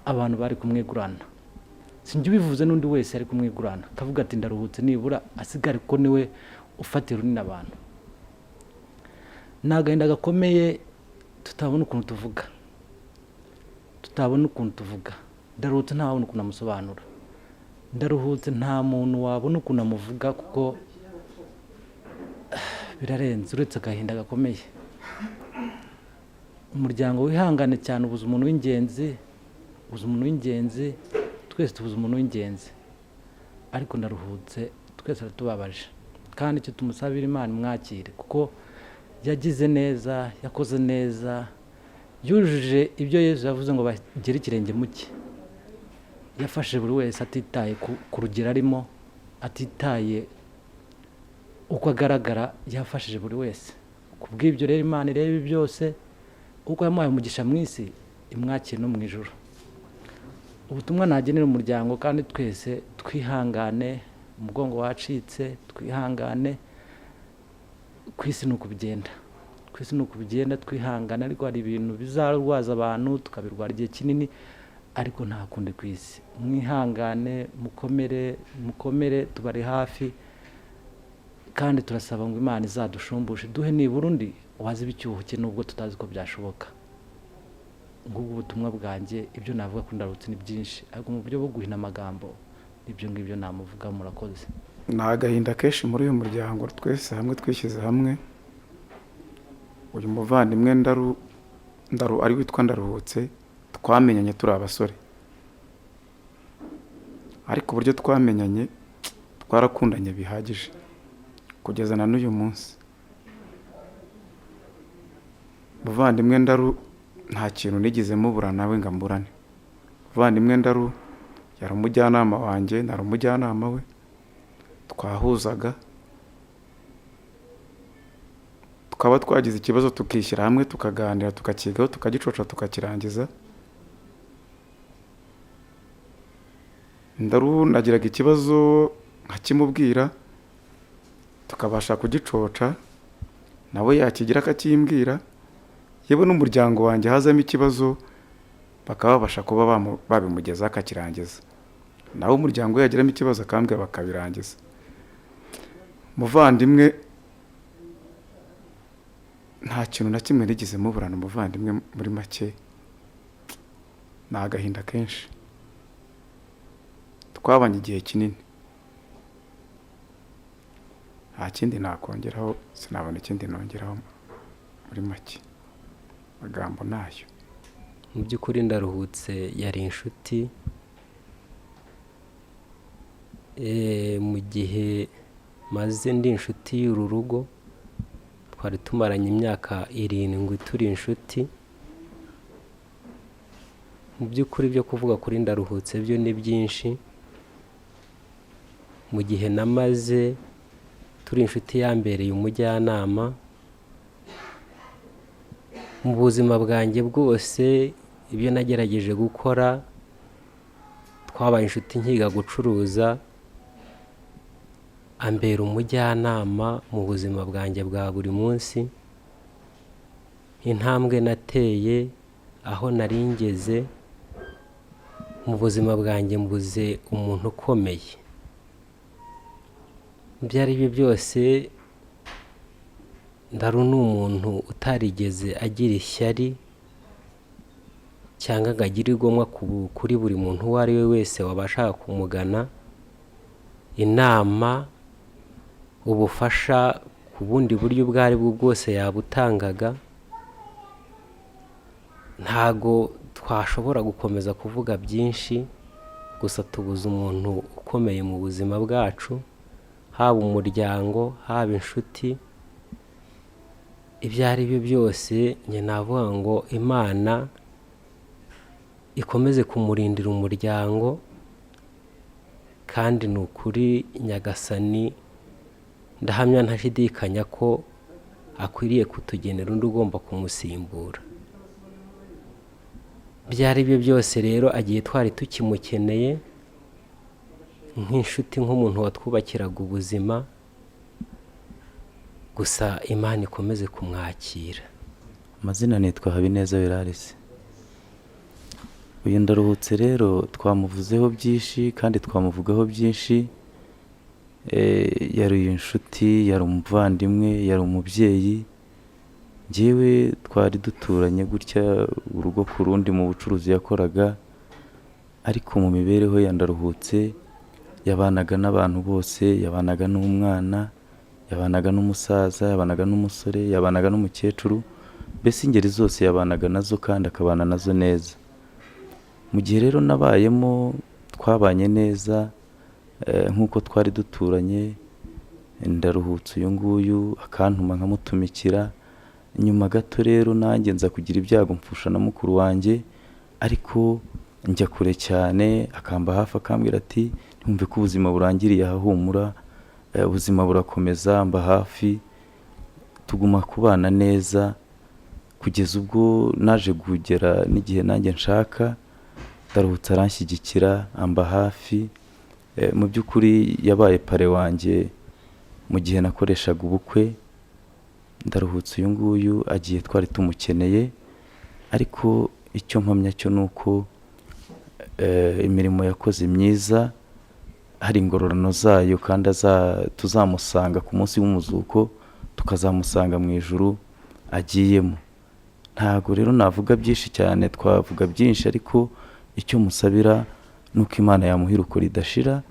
abantu bari kumwigurana. Sinjye ubivuze, n'undi wese ari kumwigurana akavuga ati ndaruhutse nibura asigare, kuko niwe ufatira runini abantu. Ni agahinda gakomeye tutabona ukuntu tuvuga, tutabona ukuntu tuvuga. Ndaruhutse ntawabona ukuntu amusobanura, ndaruhutse nta muntu wabona ukuntu amuvuga, kuko birarenze uretse agahinda gakomeye. Umuryango wihangane cyane, ubuze umuntu w'ingenzi, ubuze umuntu w'ingenzi, twese tubuze umuntu w'ingenzi. Ariko ndaruhutse twese aratubabaje, kandi icyo tumusabira Imana imwakire, kuko yagize neza, yakoze neza, yujuje ibyo Yesu yavuze ngo bagere ikirenge mu cye. Yafashe buri wese atitaye ku rugero arimo, atitaye uko agaragara, yafashije buri wese. Ku bw'ibyo rero Imana ireba ibi byose, uko yamuhaye umugisha mu isi, imwakire no mu ijuru. Ubutumwa nagenera umuryango, kandi twese twihangane, umugongo wacitse, twihangane, ku isi ni uko bigenda, ku isi ni uko bigenda, twihangane. Ariko hari ibintu bizarwaza abantu, tukabirwara igihe kinini, ariko nta kundi ku isi. Mwihangane, mukomere, mukomere, tubari hafi, kandi turasaba ngo Imana izadushumbushe, duhe nibura undi waziba icyuho cye, nubwo tutazi ko byashoboka. Ngubwo ubutumwa bwanjye, ibyo navuga kuri Ndaruhutse ni byinshi, ariko mu buryo bwo guhina amagambo ibyo ngibyo namuvuga. Murakoze. Ni agahinda kenshi muri uyu muryango, twese hamwe twishyize hamwe. Uyu muvandimwe Ndaru ari witwa Ndaruhutse, twamenyanye turi abasore, ariko uburyo twamenyanye twarakundanye bihagije kugeza na n'uyu munsi. Muvandimwe Ndaru nta kintu nigeze mubura nawe ngo amburane. Muvandimwe Ndaru yari umujyanama wanjye, nari umujyanama we, twahuzaga, tukaba twagize ikibazo tukishyira hamwe, tukaganira, tukakigaho, tukagicoca, tukakirangiza. Ndaru nagiraga ikibazo nkakimubwira, tukabasha kugicoca, nawe yakigira akakimbwira. Yewe n'umuryango wanjye hazamo ikibazo bakaba babasha kuba babimugezaho akakirangiza, nawe umuryango we yagiramo ikibazo akambwira bakabirangiza. Muvandimwe nta kintu na kimwe nigeze muburana, umuvandimwe muri make ni agahinda kenshi. Twabanye igihe kinini, nta kindi nakongeraho, sinabona ikindi nongeraho muri make, amagambo nayo. Mu by'ukuri Ndaruhutse yari inshuti. Mu gihe maze ndi inshuti y'uru rugo, twari tumaranye imyaka 7 turi inshuti. Mu by'ukuri byo kuvuga kuri Ndaruhutse byo ni byinshi. Mu gihe namaze turi inshuti yambereye umujyanama mu buzima bwanjye bwose, ibyo nagerageje gukora, twabaye inshuti nkiga gucuruza, ambera umujyanama mu buzima bwanjye bwa buri munsi. Intambwe nateye, aho nari ngeze mu buzima bwanjye, mbuze umuntu ukomeye. Ibyo ari byo byose, Ndaru ni umuntu utarigeze agira ishyari cyangwa ngo agire igomwa kuri buri muntu uwo ari we wese wabashaga kumugana inama, ubufasha ku bundi buryo ubwo ari bwo bwose yabutangaga. Ntago twashobora gukomeza kuvuga byinshi, gusa tubuze umuntu ukomeye mu buzima bwacu, haba umuryango, haba inshuti. Ibyo ari byo byose, njye navuga ngo Imana ikomeze kumurindira umuryango, kandi ni ukuri Nyagasani ndahamya ntashidikanya ko akwiriye kutugenera undi ugomba kumusimbura. Ibyo ari byo byose rero, agiye twari tukimukeneye nk'inshuti, nk'umuntu watwubakiraga ubuzima. Gusa Imana ikomeze kumwakira. Amazina nitwa Habineza Wirarisi. Uyu Ndaruhutse rero twamuvuzeho byinshi kandi twamuvugaho byinshi. Yari inshuti, yari umuvandimwe, yari umubyeyi. Njyewe twari duturanye gutya urugo ku rundi mu bucuruzi yakoraga, ariko mu mibereho ya Ndaruhutse yabanaga n'abantu bose, yabanaga n'umwana, yabanaga n'umusaza, yabanaga n'umusore, yabanaga n'umukecuru, mbese ingeri zose yabanaga nazo kandi akabana nazo neza. Mu gihe rero nabayemo twabanye neza nk'uko twari duturanye. Ndaruhutse uyu nguyu akantuma nkamutumikira. Nyuma gato rero nanjye nza kugira ibyago mpfusha na mukuru wanjye, ariko njya kure cyane, akamba hafi akambwira ati ntumve ko ubuzima burangiriye aha, humura, ubuzima burakomeza, mba hafi, tuguma kubana neza kugeza ubwo naje kugera n'igihe nanjye nshaka. Ndaruhutse aranshyigikira, amba hafi. Mu by'ukuri yabaye pare wanjye mu gihe nakoreshaga ubukwe. Ndaruhutse uyu nguyu agiye twari tumukeneye, ariko icyo mpamya cyo ni uko imirimo yakoze myiza hari ingororano zayo, kandi tuzamusanga ku munsi w'umuzuko, tukazamusanga mu ijuru agiyemo. Ntago rero navuga byinshi cyane, twavuga byinshi, ariko icyo musabira ni uko Imana yamuha iruhuko ridashira,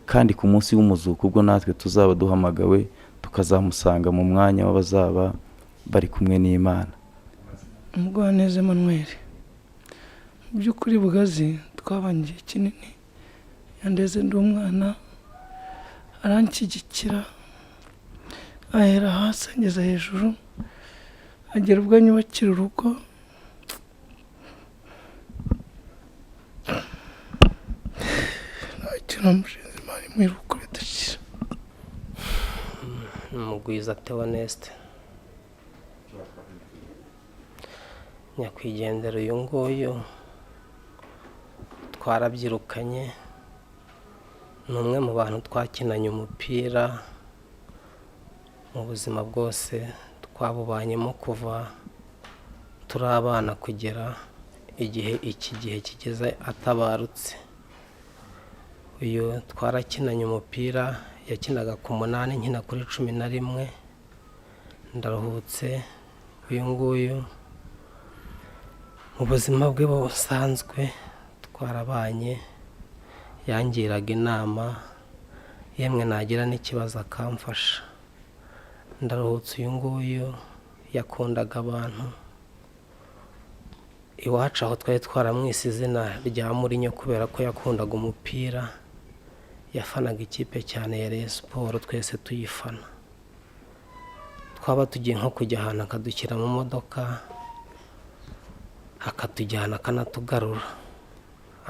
kandi ku munsi w'umuzuko ubwo natwe tuzaba duhamagawe tukazamusanga mu mwanya w'abazaba bari kumwe n'Imana. Umugwaneza Emmanuel, mu by'ukuri Bugazi twabanye igihe kinini, yandeze ndi umwana, aranshyigikira, ahera hasi angeza hejuru, agera ubwo anyubakira urugo. Nta kintu namushinze, Imana imuhe iruhuko ridashira. Mugwiza Theoneste, nyakwigendera uyu nguyu twarabyirukanye, ni umwe mu bantu twakinanye umupira mu buzima bwose, twabubanyemo kuva turi abana kugera igihe iki gihe kigeze atabarutse. Uyu twarakinanye umupira, yakinaga ku 8 nkina kuri 11. Ndaruhutse uyu nguyu mu buzima bwe busanzwe twarabanye, yangiraga inama, yemwe nagira n'ikibazo akamfasha. Ndaruhutse uyu nguyu yakundaga abantu. Iwacu aho twari twaramwise izina rya Murinyo kubera ko yakundaga umupira, yafanaga ikipe cyane ya Rayon Sports, twese tuyifana. Twaba tugiye nko kujya ahantu akadushyira mu modoka, akatujyana akanatugarura.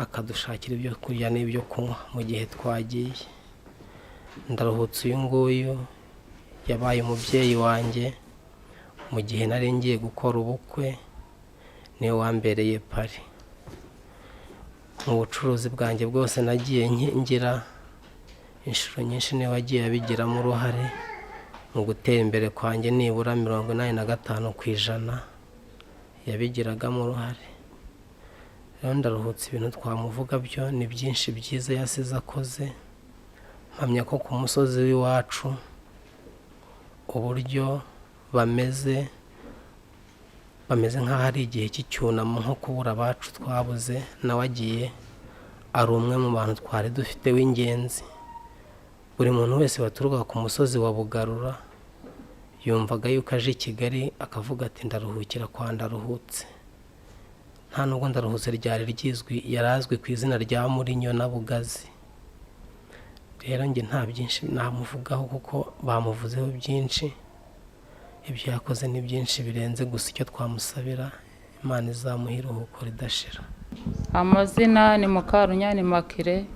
Akadushakira ibyo kurya n'ibyo kunywa mu gihe twagiye. Ndaruhutse uyu nguyu yabaye umubyeyi wanjye mu gihe nari ngiye gukora ubukwe, niwe wambereye pari. Mu bucuruzi bwanjye bwose nagiye ngira inshuro nyinshi, niwe wagiye abigiramo uruhare mu gutera imbere kwanjye, nibura 85% yabigiragamo uruhare. Rero Ndaruhutse ibintu twamuvuga byo ni byinshi byiza yasize akoze. Mpamya ko ku musozi w'iwacu uburyo bameze, bameze nk'aho ari igihe cy'icyunamo, nko kubura abacu twabuze, nawe agiye ari umwe mu bantu twari dufite w'ingenzi. Buri muntu wese waturukaga ku musozi wa Bugarura yumvaga yuko aje i Kigali akavuga ati ndaruhukira kwa Ndaruhutse. Nta nubwo Ndaruhutse ryari ryizwi, yari azwi ku izina rya Murinyo na Bugazi. Rero njye nta byinshi namuvugaho kuko bamuvuzeho byinshi, ibyo yakoze ni byinshi birenze gusa icyo twamusabira, Imana izamuha iruhuko ridashira. Amazina ni Mukarunyani Makire,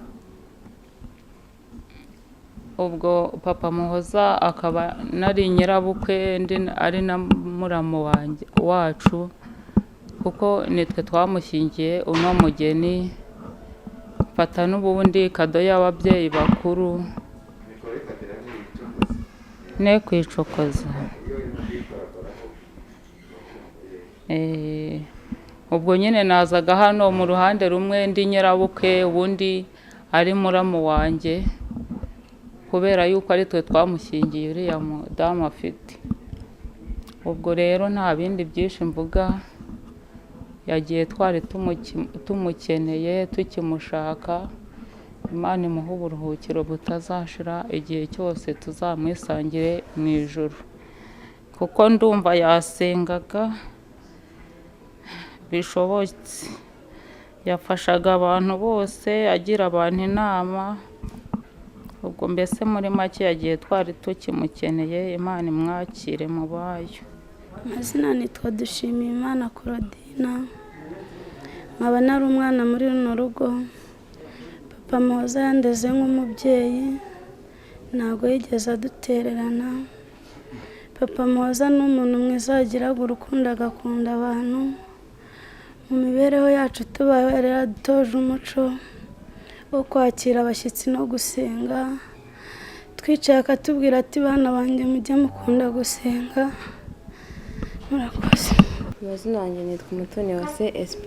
ubwo papa Muhoza akaba nari nyirabukwe, ndi ari na muramu wanjye wacu, kuko nitwe twamushyingiye uno mugeni. Mfata n'ubundi kado y'ababyeyi bakuru ne kwicokoza. Ubwo nyine nazaga hano mu ruhande rumwe ndi nyirabukwe, ubundi ari muramu wanjye, kubera yuko ari twe twamushyingiye uriya mudamu afite. Ubwo rero nta bindi byinshi mvuga, yagiye twari tumukeneye tukimushaka. Imana imuhe uburuhukiro butazashira igihe cyose tuzamwisangire mu ijuru, kuko ndumva yasengaga bishobotse, yafashaga abantu bose, agira abantu inama. Ubwo mbese muri make yagiye twari tukimukeneye, Imana imwakire mu bayo. Amazina nitwa Dushimiyimana Claudina, nkaba nari umwana muri runo rugo. Papa Muhoza yandeze nk'umubyeyi, ntabwo yigeze adutererana. Papa Muhoza ni umuntu mwiza wagiraga urukundo, agakunda abantu. Mu mibereho yacu tubayeho yari yaradutoje umuco wo kwakira abashyitsi no gusenga. Twicaye akatubwira ati bana banjye mujye mukunda gusenga. Murakoze. Amazina yanjye nitwa Umutoni wa CSP,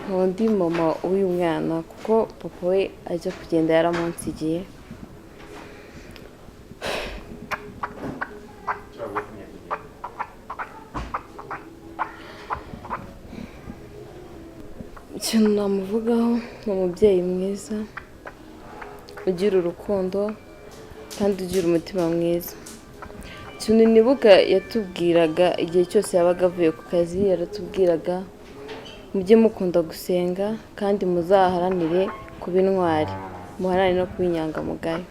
nkaba ndi mama w'uyu mwana kuko papa we ajya kugenda yaramunsigiye. Ikintu namuvugaho ni umubyeyi mwiza ugira urukundo kandi ugira umutima mwiza. Ikintu nibuka yatubwiraga igihe cyose yabaga avuye ku kazi, yaratubwiraga mujye mukunda gusenga kandi muzaharanire kuba intwari, muharanire no kuba inyangamugayo.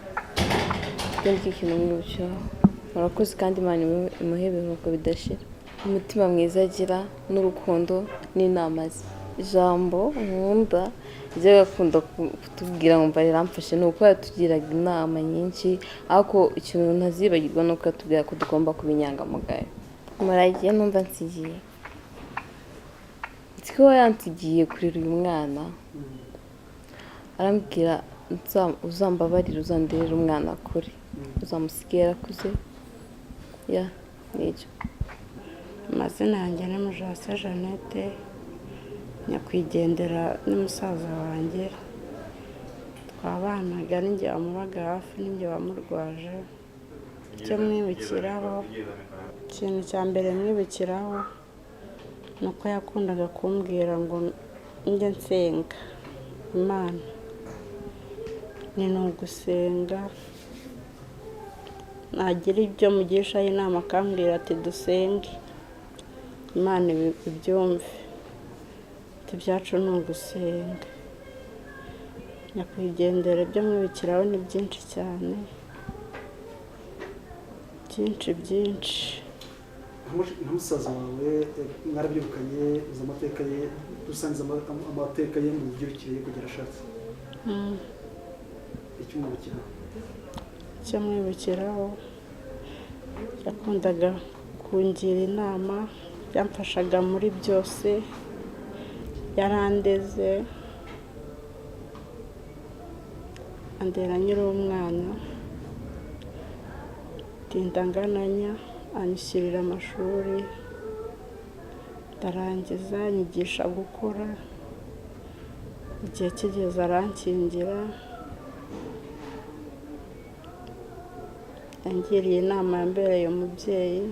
Icyo nicyo kintu mwibukiraho. Murakoze kandi Imana imuhe ibiruhuko bidashira. Umutima mwiza agira n'urukundo n'inama ze. Ijambo nkunda ryo akunda kutubwira nkumva riramfashe ni uko yatugiraga inama nyinshi, ariko ikintu ntazibagirwa ni uko yatubwira ko tugomba kuba inyangamugayo. Muragiye numva nsigiye, nzi ko yansigiye kurera uyu mwana, arambwira uzambabarire uzanderere umwana kure, uzamusigaye yarakuze, ya nicyo. Amazina yanjye ni Mujawase Jeannette, nyakwigendera ni musaza wanjye, twabanaga ninjye wamubaga hafi, ninjye wamurwaje. Icyo mwibukiraho, ikintu cya mbere mwibukiraho ni uko yakundaga kumbwira ngo njye nsenga Imana, ni ugusenga, nagira ibyo mugishaho inama akambwira ati dusenge Imana ibyumve, ibyacu ni ugusenga. Nyakwigendera ibyo mwibukiraho ni byinshi cyane, byinshi byinshi. Nka musaza wawe, mwarabyirukanye, uzi amateka ye, dusangiza amateka ye mu mibyirukire ye kugera ashatse. Icyo umwibukiraho? Icyo mwibukiraho, yakundaga kungira inama, yamfashaga muri byose, yarandeze, andera nkiri umwana, ndinda ngananya, anyishyurira amashuri, ndarangiza, anyigisha gukora, igihe kigeze arankingira, yangiriye inama, yambereye umubyeyi.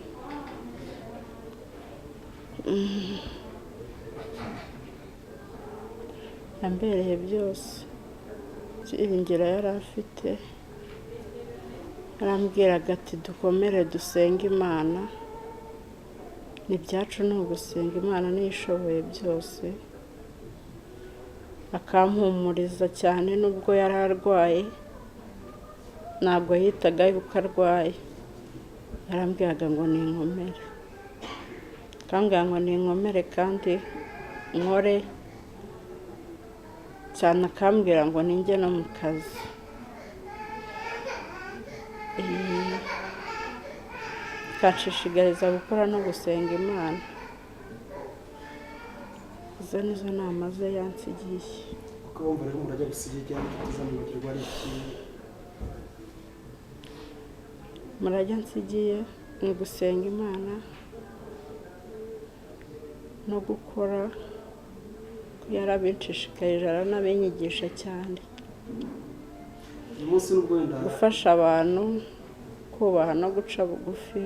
Yambereye byose, ibyiringiro yari afite, yarambwiraga ati dukomere dusenge Imana, ibyacu ni ugusenga Imana niyo ishoboye byose, akampumuriza cyane nubwo yari arwaye, ntabwo yitaga yuko arwaye, yarambwiraga ngo ni inkomere, akambwira ngo ni inkomere kandi nkore cyane, akambwira ngo ninjye no mu kazi. Akanshishikariza gukora no gusenga Imana. Izo nizo nama ze yansigiye. Ukaba wumva rero umurage agusigiye cyangwa utazamwibagirwa ari iki? Umurage ansigiye ni ugusenga Imana no gukora, yarabinshishikarije aranabinyigisha cyane. Uyu munsi nubwo wenda gufasha abantu, kubaha no guca bugufi,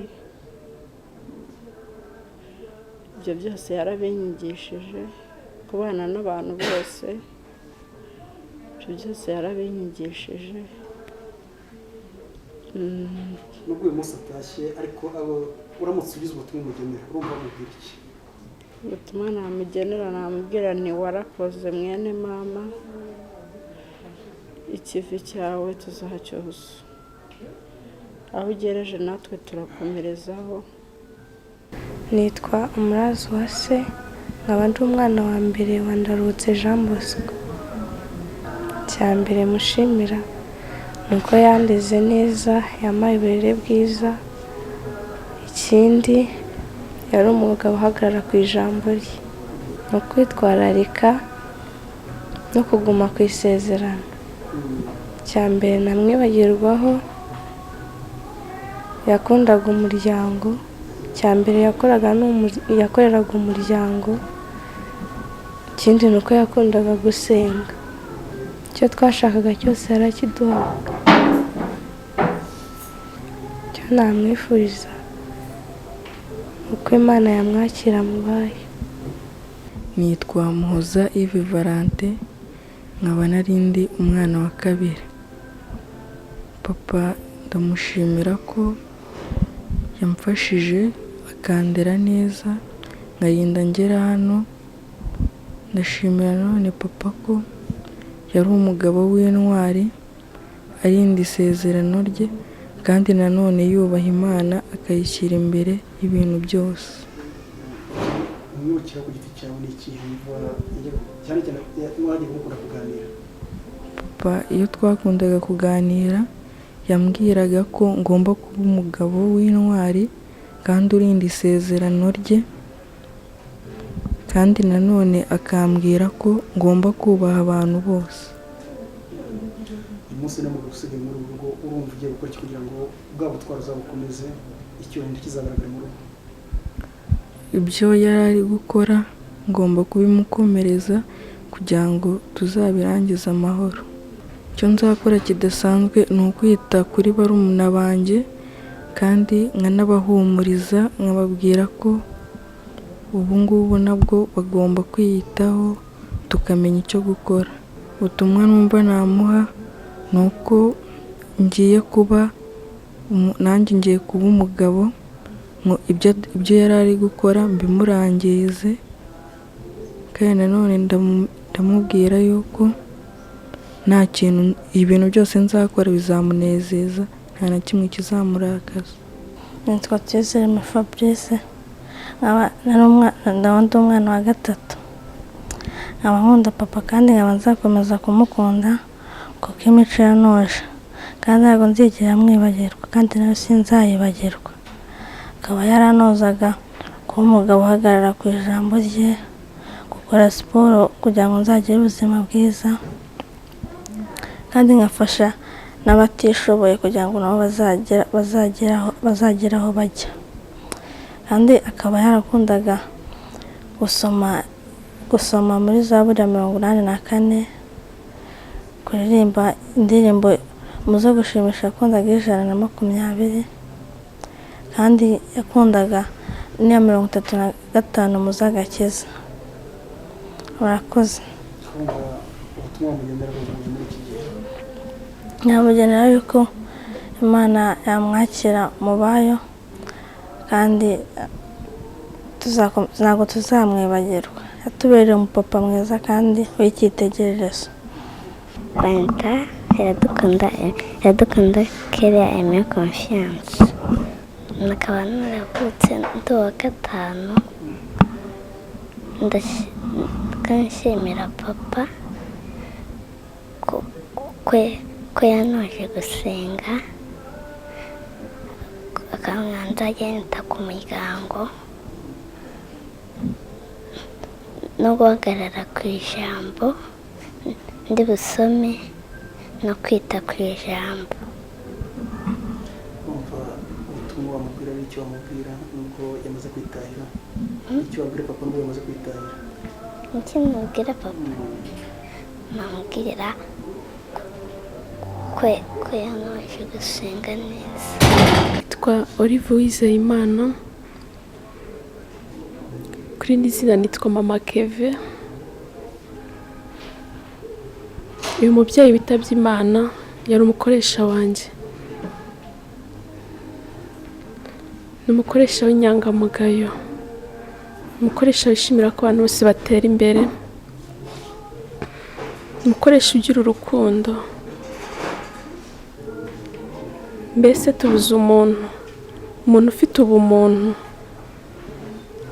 ibyo byose yarabinyigishije, kubana n'abantu bose, ibyo byose yarabinyigishije. Nubwo uyu munsi atashye, ariko abo uramutse ugize ubutumwa umugenera, urumva amubwira iki? Ubutumwa namugenera, namubwira nti warakoze mwene mama, ikivi cyawe tuzacyoza, aho ugereje natwe turakomerezaho. Nitwa Umurazi Uwase, nkaba ndi umwana wa mbere wa Ndaruhutse Jean Bosco. Icya mbere mushimira ni uko yandeze neza, yampaye uburere bwiza, ikindi yari umugabo uhagarara ku ijambo rye, ni ukwitwararika no kuguma ku isezerano. Icya mbere namwibagirwaho, yakundaga umuryango, icya mbere yakoraga ni yakoreraga umuryango, ikindi ni uko yakundaga gusenga, icyo twashakaga cyose yarakiduhaga. Icyo namwifuriza ni uko Imana yamwakira mu bayo. Nitwa Muhoza Yves Valentin, nkaba nari ndi umwana wa kabiri. Papa ndamushimira ko yamfashije akandera neza, nkarinda ngera hano. Ndashimira nanone papa ko yari umugabo w'intwari, arinda isezerano rye, kandi nanone yubaha Imana akayishyira imbere y'ibintu byose. Umwibukira ku giti cyawe ni ikihe wumva cyane cyane mwagiye mukunda kuganira? Papa iyo twakundaga kuganira yambwiraga ko ngomba kuba umugabo w'intwari kandi urinda isezerano rye, kandi nanone akambwira ko ngomba kubaha abantu bose. Uyu munsi n'umugabo usigaye muri uru rugo, urumva ugiye gukora iki kugira ngo bwa butwari uzabukomeze, icyubahiro kizagaragara mu rugo? Ibyo yari ari gukora ngomba kubimukomereza kugira ngo tuzabirangize amahoro. Icyo nzakora kidasanzwe ni ukwita kuri barumuna banjye kandi nkanabahumuriza, nkababwira ko ubu ngubu nabwo bagomba kwiyitaho, tukamenya icyo gukora. Ubutumwa numva namuha ni uko ngiye kuba nanjye ngiye kuba umugabo, ngo ibyo yari ari gukora mbimurangirize, kandi nanone ndamubwira yuko nta kintu, ibintu byose nzakora bizamunezeza, nta na kimwe kizamurakaza. Nitwa Tuyizere Fabrice, Nkaba nari umwana, ndi umwana wa gatatu. Nkaba nkunda papa kandi nkaba nzakomeza kumukunda kuko imico yantoje, kandi ntabwo nzigera mwibagirwa kandi nawe sinzayibagirwa. Akaba yarantozaga kuba umugabo uhagarara ku ijambo rye, gukora siporo kugira ngo nzagire ubuzima bwiza, kandi nkafasha n'abatishoboye kugira ngo nabo bazagere aho bajya. Kandi akaba yarakundaga gusoma muri Zaburi ya 84, kuririmba indirimbo mu zo gushimisha yakundaga 120, kandi yakundaga n'iya 35 mu z'agakiza. Murakoze. Ubutumwa bugendera muri iki gihe Nyamugenera yuko Imana yamwakira mu bayo, kandi ntabwo tuzamwibagirwa. Yatubereye umupapa mwiza kandi w'icyitegererezo. Banyita Iradukunda Keria Aime Confiance, nkaba naravutse ndi uwa gatanu. Nshimira papa ko yantoje gusenga, akambwira nzajya nita ku muryango no guhagarara ku ijambo ndi busome no kwita ku ijambo. Umva ubutumwa wamubwira n'icyo wamubwira nubwo yamaze kwitahira, icyo wabwira papa nubwo yamaze kwitahira? Icyo mubwira papa, namubwira ko yantoje gusenga neza. Nitwa Olive Uwizeyimana, kuri iri zina nitwa Mama Keve. Uyu mubyeyi witabye Imana yari umukoresha wanjye, ni umukoresha w'inyangamugayo, umukoresha wishimira ko abantu bose batera imbere, umukoresha ugira urukundo. Mbese tubuze umuntu ufite ubumuntu,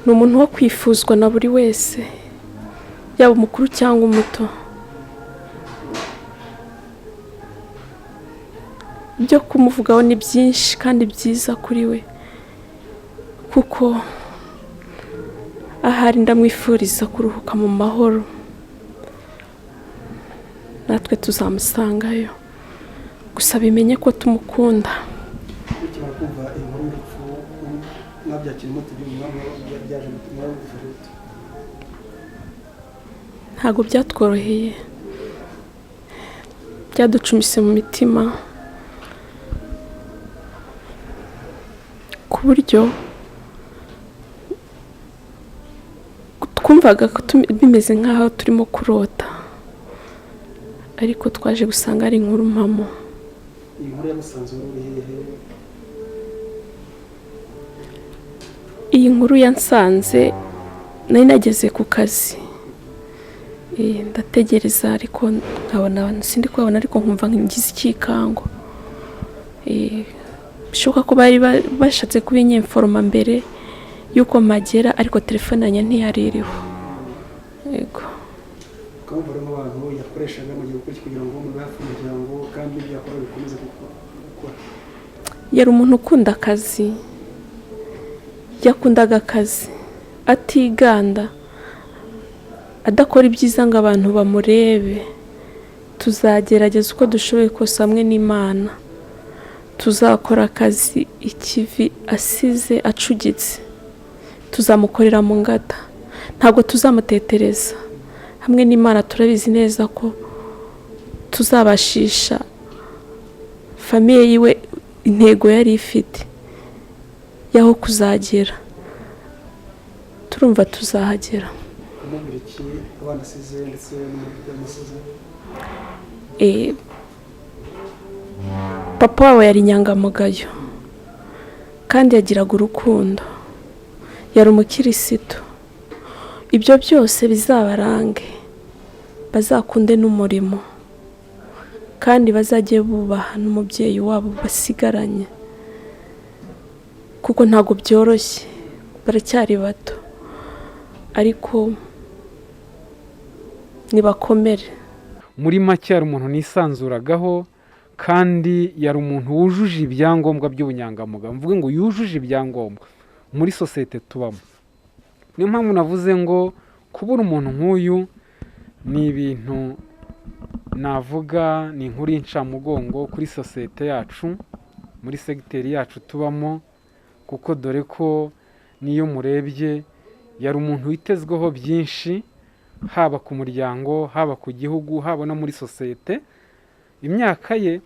ni umuntu wo kwifuzwa na buri wese, yaba umukuru cyangwa umuto. Ibyo kumuvugaho ni byinshi kandi byiza kuri we, kuko ahari ndamwifuriza kuruhuka mu mahoro, natwe tuzamusangayo. Gusa bimenye ko tumukunda. Ukimara kumva inkuru y'urupfu mwabyakira mute? Byaje mwabifashe gute? Ntabwo byatworoheye, byaducumise mu mitima ku buryo twumvaga bimeze nk'aho turimo kurota, ariko twaje gusanga ari inkuru mpamo. Iyi nkuru yansanze nari nageze ku kazi, ndategereza ariko nkabona abantu sindi kubabona, ariko nkumva ngize ikikango. Bishoboka ko bari bashatse kubinyemforoma mbere y'uko mpagera, ariko telefone yanjye ntiyari iriho. Yego. Ukabumva rero abantu yakoreshaga mu gihe kugira ngo mube hafi umuryango kandi ibyo yakora bikomeze gukora. Yari umuntu ukunda akazi, yakundaga akazi atiganda, adakora ibyiza ngo abantu bamurebe. Tuzagerageza uko dushoboye kose hamwe n'Imana, tuzakora akazi ikivi asize acugitse, tuzamukorera mu ngata, ntabwo tuzamutetereza. Hamwe n'Imana turabizi neza ko tuzabashisha famiye yiwe intego yari ifite y'aho kuzagera, turumva tuzahagera. Papa wabo yari inyangamugayo kandi yagiraga urukundo, yari umukirisitu. Ibyo byose bizabarange, bazakunde n'umurimo kandi bazajye bubaha n'umubyeyi wabo basigaranye, kuko ntabwo byoroshye Baracyari bato, ariko nibakomere. Muri make yari umuntu nisanzuragaho, kandi yari umuntu wujuje ibyangombwa by'ubunyangamugayo. Mvuge ngo yujuje ibyangombwa muri sosiyete tubamo. Niyo mpamvu navuze ngo kubura umuntu nk'uyu ni ibintu navuga ni inkuru y'incamugongo kuri sosiyete yacu, muri segiteri yacu tubamo, kuko dore ko n'iyo murebye yari umuntu witezweho byinshi, haba ku muryango, haba ku gihugu, haba no muri sosiyete. Imyaka ye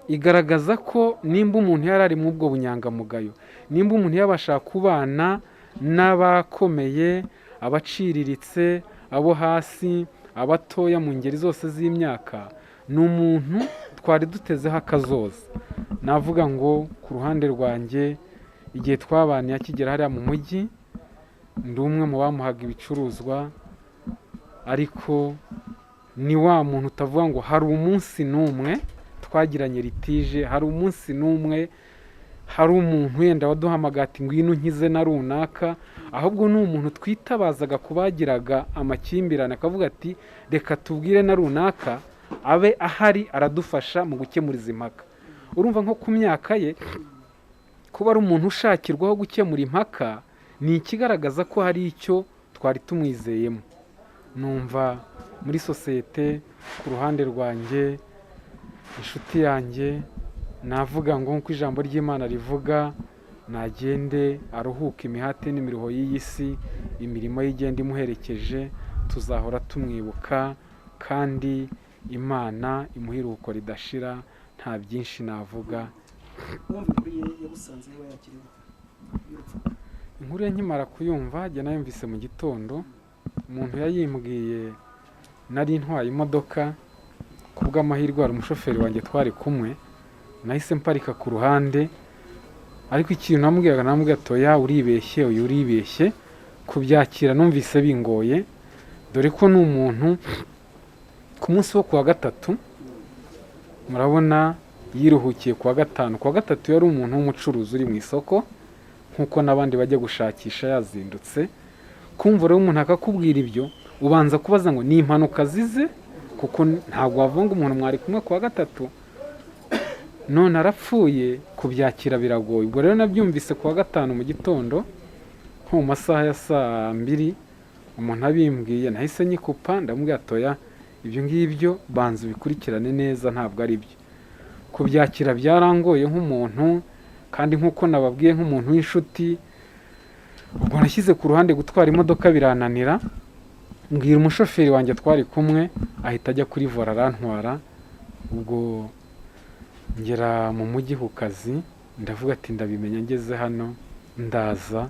igaragaza ko nimba umuntu yari ari muri ubwo bunyangamugayo, nimba umuntu yabasha kubana n'abakomeye, abaciriritse, abo hasi, abatoya mu ngeri zose z'imyaka, ni umuntu twari dutezeho akazoza. Navuga ngo ku ruhande rwanjye, igihe twabaniye akigera hariya mu mujyi, ndi umwe mu bamuhaga ibicuruzwa, ariko ni wa muntu utavuga ngo hari umunsi n'umwe twagiranye litije, hari umunsi n'umwe hari umuntu wenda waduhamagaye ati ngwino nkize na runaka, ahubwo ni umuntu twitabazaga ku bagiraga amakimbirane, akavuga ati reka tubwire na runaka abe ahari aradufasha mu gukemura izi mpaka. Urumva nko ku myaka ye kuba ari umuntu ushakirwaho gukemura impaka ni ikigaragaza ko hari icyo twari tumwizeyemo. Numva muri sosiyete ku ruhande rwanjye, inshuti yanjye, navuga ngo nk'uko ijambo ry'Imana rivuga, nagende aruhuke imihate n'imiruho y'iyi si, imirimo ye igenda imuherekeje, tuzahora tumwibuka, kandi Imana imuhe iruhuko ridashira. Nta byinshi navuga. Wumva inkuru ye yagusanze iwe yakiriwe y'urupfu? Inkuru ye nkimara kuyumva, njye nayumvise mu gitondo, umuntu yayimbwiye nari ntwaye imodoka, ku bw'amahirwe hari umushoferi wanjye twari kumwe, nahise mparika ku ruhande, ariko ikintu namubwiraga, namubwira ati oya uribeshye, uyu uribeshye. Kubyakira numvise bingoye, dore ko ni umuntu ku munsi wo kuwa gatatu, murabona yiruhukiye kuwa gatanu. Kuwa gatatu yari umuntu w'umucuruzi uri mu isoko nk'uko n'abandi bajya gushakisha, yazindutse. Kumva rero umuntu akakubwira ibyo, ubanza kubaza ngo ni impanuka azize, kuko ntabwo wavuga ngo umuntu mwari kumwe kuwa gatatu none arapfuye, kubyakira biragoye. Ubwo rero nabyumvise kuwa gatanu mu gitondo nko mu masaha ya saa mbiri, umuntu abimbwiye nahise nyikupa, ndamubwira ati oya ibyo ngibyo banza ubikurikirane neza, ntabwo ari byo. Kubyakira byarangoye nk'umuntu, kandi nk'uko nababwiye nk'umuntu w'inshuti. Ubwo nashyize ku ruhande gutwara imodoka birananira, mbwira umushoferi wanjye twari kumwe, ahita ajya kuri vola arantwara. Ubwo ngera mu mujyi ku kazi, ndavuga ati ndabimenya ngeze hano, ndaza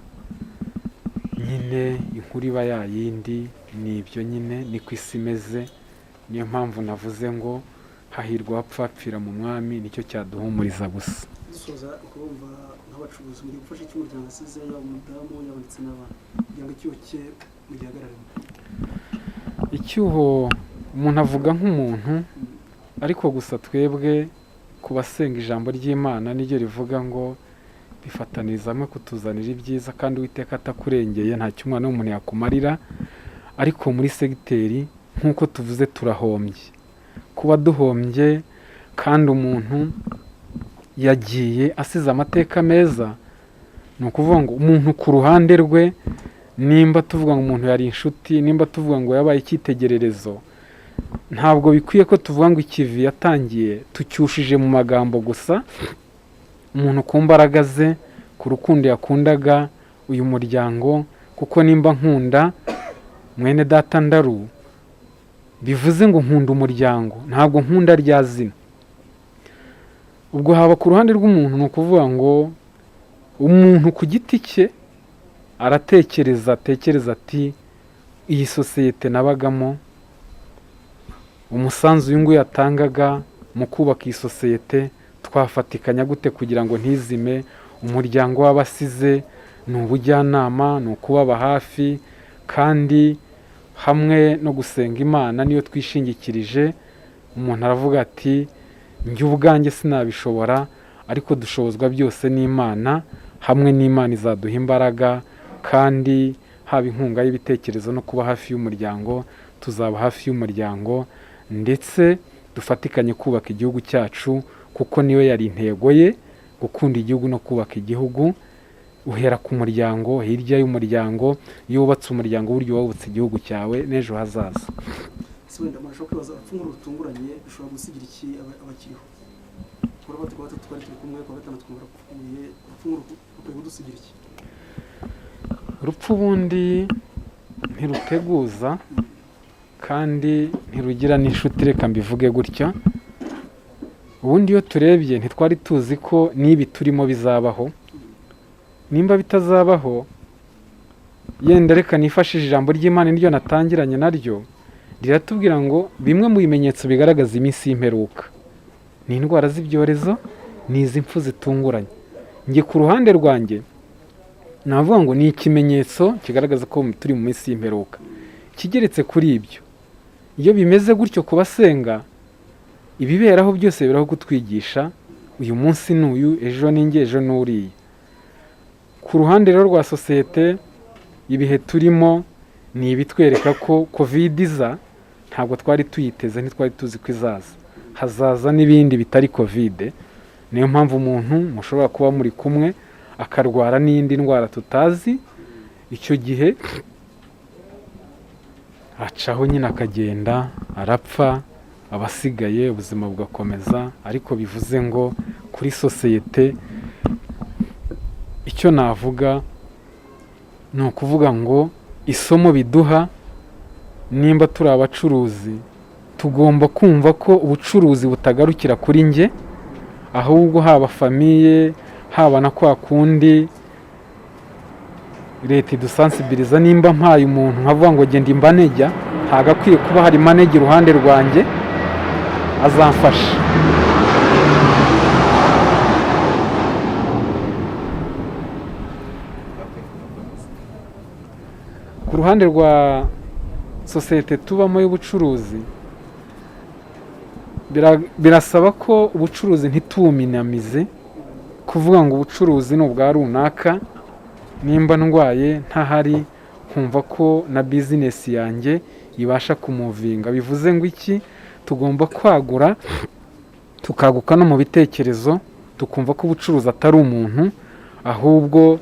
nyine inkuru iba yayindi, ni ibyo nyine, niko isi imeze. Niyo mpamvu navuze ngo hahirwa abapfapfira mu mwami, nicyo cyaduhumuriza gusa. Dusoza, ukabumva nk'abacuruzi mugiye gufasha iki umuryango asize, yaba umudamu yaba ndetse n'abana, kugira ngo icyuho cye mugihagararemo? Icyuho umuntu avuga nk'umuntu, ariko gusa twebwe ku basenga ijambo ry'Imana niryo rivuga ngo bifataniriza hamwe kutuzanira ibyiza, kandi Uwiteka atakurengeye ntacyo umwana w'umuntu yakumarira. Ariko muri segiteri nk'uko tuvuze turahombye, kuba duhombye kandi umuntu yagiye asize amateka meza. Ni ukuvuga ngo umuntu ku ruhande rwe, nimba tuvuga ngo umuntu yari inshuti, nimba tuvuga ngo yabaye icyitegererezo, ntabwo bikwiye ko tuvuga ngo ikivi yatangiye tucyushije mu magambo gusa. Umuntu ku mbaraga ze, ku rukundo yakundaga uyu muryango, kuko nimba nkunda mwene data Ndaru, bivuze ngo nkunda umuryango, ntabwo nkunda rya zina. Ubwo haba ku ruhande rw'umuntu, ni ukuvuga ngo umuntu ku giti cye aratekereza, atekereza ati iyi sosiyete nabagamo, umusanzu uyu nguyu yatangaga mu kubaka iyi sosiyete, twafatikanya gute kugira ngo ntizime? Umuryango w'abasize ni ubujyanama, ni ukubaba hafi, kandi hamwe no gusenga Imana niyo twishingikirije. Umuntu aravuga ati njye ubwanjye sinabishobora, ariko dushobozwa byose n'Imana. Hamwe n'Imana izaduha imbaraga, kandi haba inkunga y'ibitekerezo no kuba hafi y'umuryango, tuzaba hafi y'umuryango, ndetse dufatikanye kubaka igihugu cyacu, kuko niyo yari intego ye, gukunda igihugu no kubaka igihugu. Uhera ku muryango, hirya y'umuryango, iyo wubatse umuryango burya uba wubatse igihugu cyawe n'ejo hazaza. Ese wenda umuntu ashobora kwibaza, urupfu nk'uru rutunguranye rushobora gusigira iki abakiriho? Turaba kuwa gatatu twari turi kumwe, kuwa gatanu twumva arapfuye. Urupfu nk'uru rukwiye kudusigira iki? Urupfu ubundi ntiruteguza kandi ntirugira n'inshuti, reka mbivuge gutya. Ubundi iyo turebye ntitwari tuzi ko n'ibi turimo bizabaho. Nimba bitazabaho, yenda reka nifashishije ijambo ry'Imana niryo natangiranye naryo, riratubwira ngo bimwe mu bimenyetso bigaragaza iminsi y'imperuka ni indwara z'ibyorezo, ni izi mpfu zitunguranye. Njye ku ruhande rwanjye navuga ngo ni ikimenyetso kigaragaza ko turi mu minsi y'imperuka. Ikigeretse kuri ibyo, iyo bimeze gutyo ku basenga, ibiberaho byose biberaho kutwigisha. Uyu munsi ni uyu, ejo ni njye, ejo ni uriya. Ku ruhande rero rwa sosiyete, ibihe turimo ni ibitwereka ko Covid iza, ntabwo twari tuyiteze, ntitwari tuzi ko izaza. Hazaza n'ibindi bitari Covid. Niyo mpamvu umuntu mushobora kuba muri kumwe akarwara n'indi ndwara tutazi, icyo gihe acaho nyine akagenda arapfa, abasigaye ubuzima bugakomeza. Ariko bivuze ngo kuri sosiyete icyo navuga ni ukuvuga ngo isomo biduha, nimba turi abacuruzi, tugomba kumva ko ubucuruzi butagarukira kuri njye, ahubwo haba famille, haba na kwa kundi leta idusansibiriza. Nimba mpaye umuntu nkavuga ngo genda imbanejya, ntabwo akwiye kuba hari manege iruhande rwanjye azamfasha. Ku ruhande rwa sosiyete tubamo y'ubucuruzi, birasaba ko ubucuruzi ntitubuminamize, kuvuga ngo ubucuruzi ni ubwa runaka. Nimba ndwaye ntahari, nkumva ko na bizinesi yanjye ibasha kumuvinga. Bivuze ngo iki? Tugomba kwagura, tukaguka no mu bitekerezo, tukumva ko ubucuruzi atari umuntu, ahubwo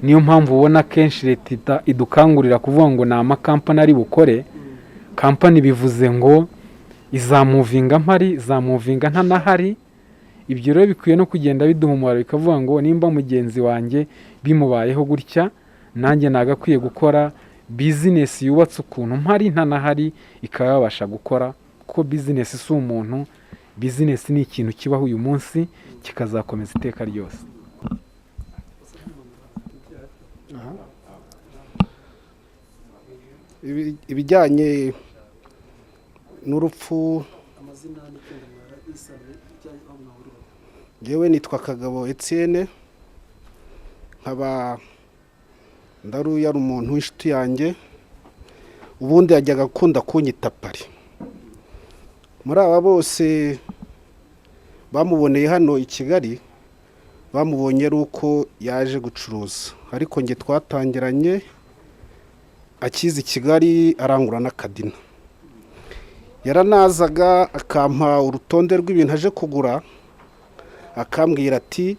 niyo mpamvu ubona kenshi leta idukangurira kuvuga ngo ni amakampani ari bukore. Kampani bivuze ngo izamuvinga mpari, izamuvinga ntanahari. Ibyo rero bikwiye no kugenda biduha umumaro, bikavuga ngo nimba mugenzi wanjye bimubayeho gutya, nanjye nagakwiye gukora bizinesi yubatse ukuntu mpari ntanahari ikaba yabasha gukora. Kuko bizinesi si umuntu, bizinesi ni ikintu kibaho uyu munsi kikazakomeza iteka ryose. Ibijyanye n'urupfu, ngewe nitwa Kagabo Etienne, nkaba ndaruya ari umuntu w'inshuti yanjye, ubundi yajyaga akunda kunyita Pari. Muri aba bose bamuboneye hano i Kigali, bamubonye ari uko yaje gucuruza, ariko nge twatangiranye akiza i Kigali arangura n'akadina. Yaranazaga akampa urutonde rw'ibintu aje kugura, akambwira ati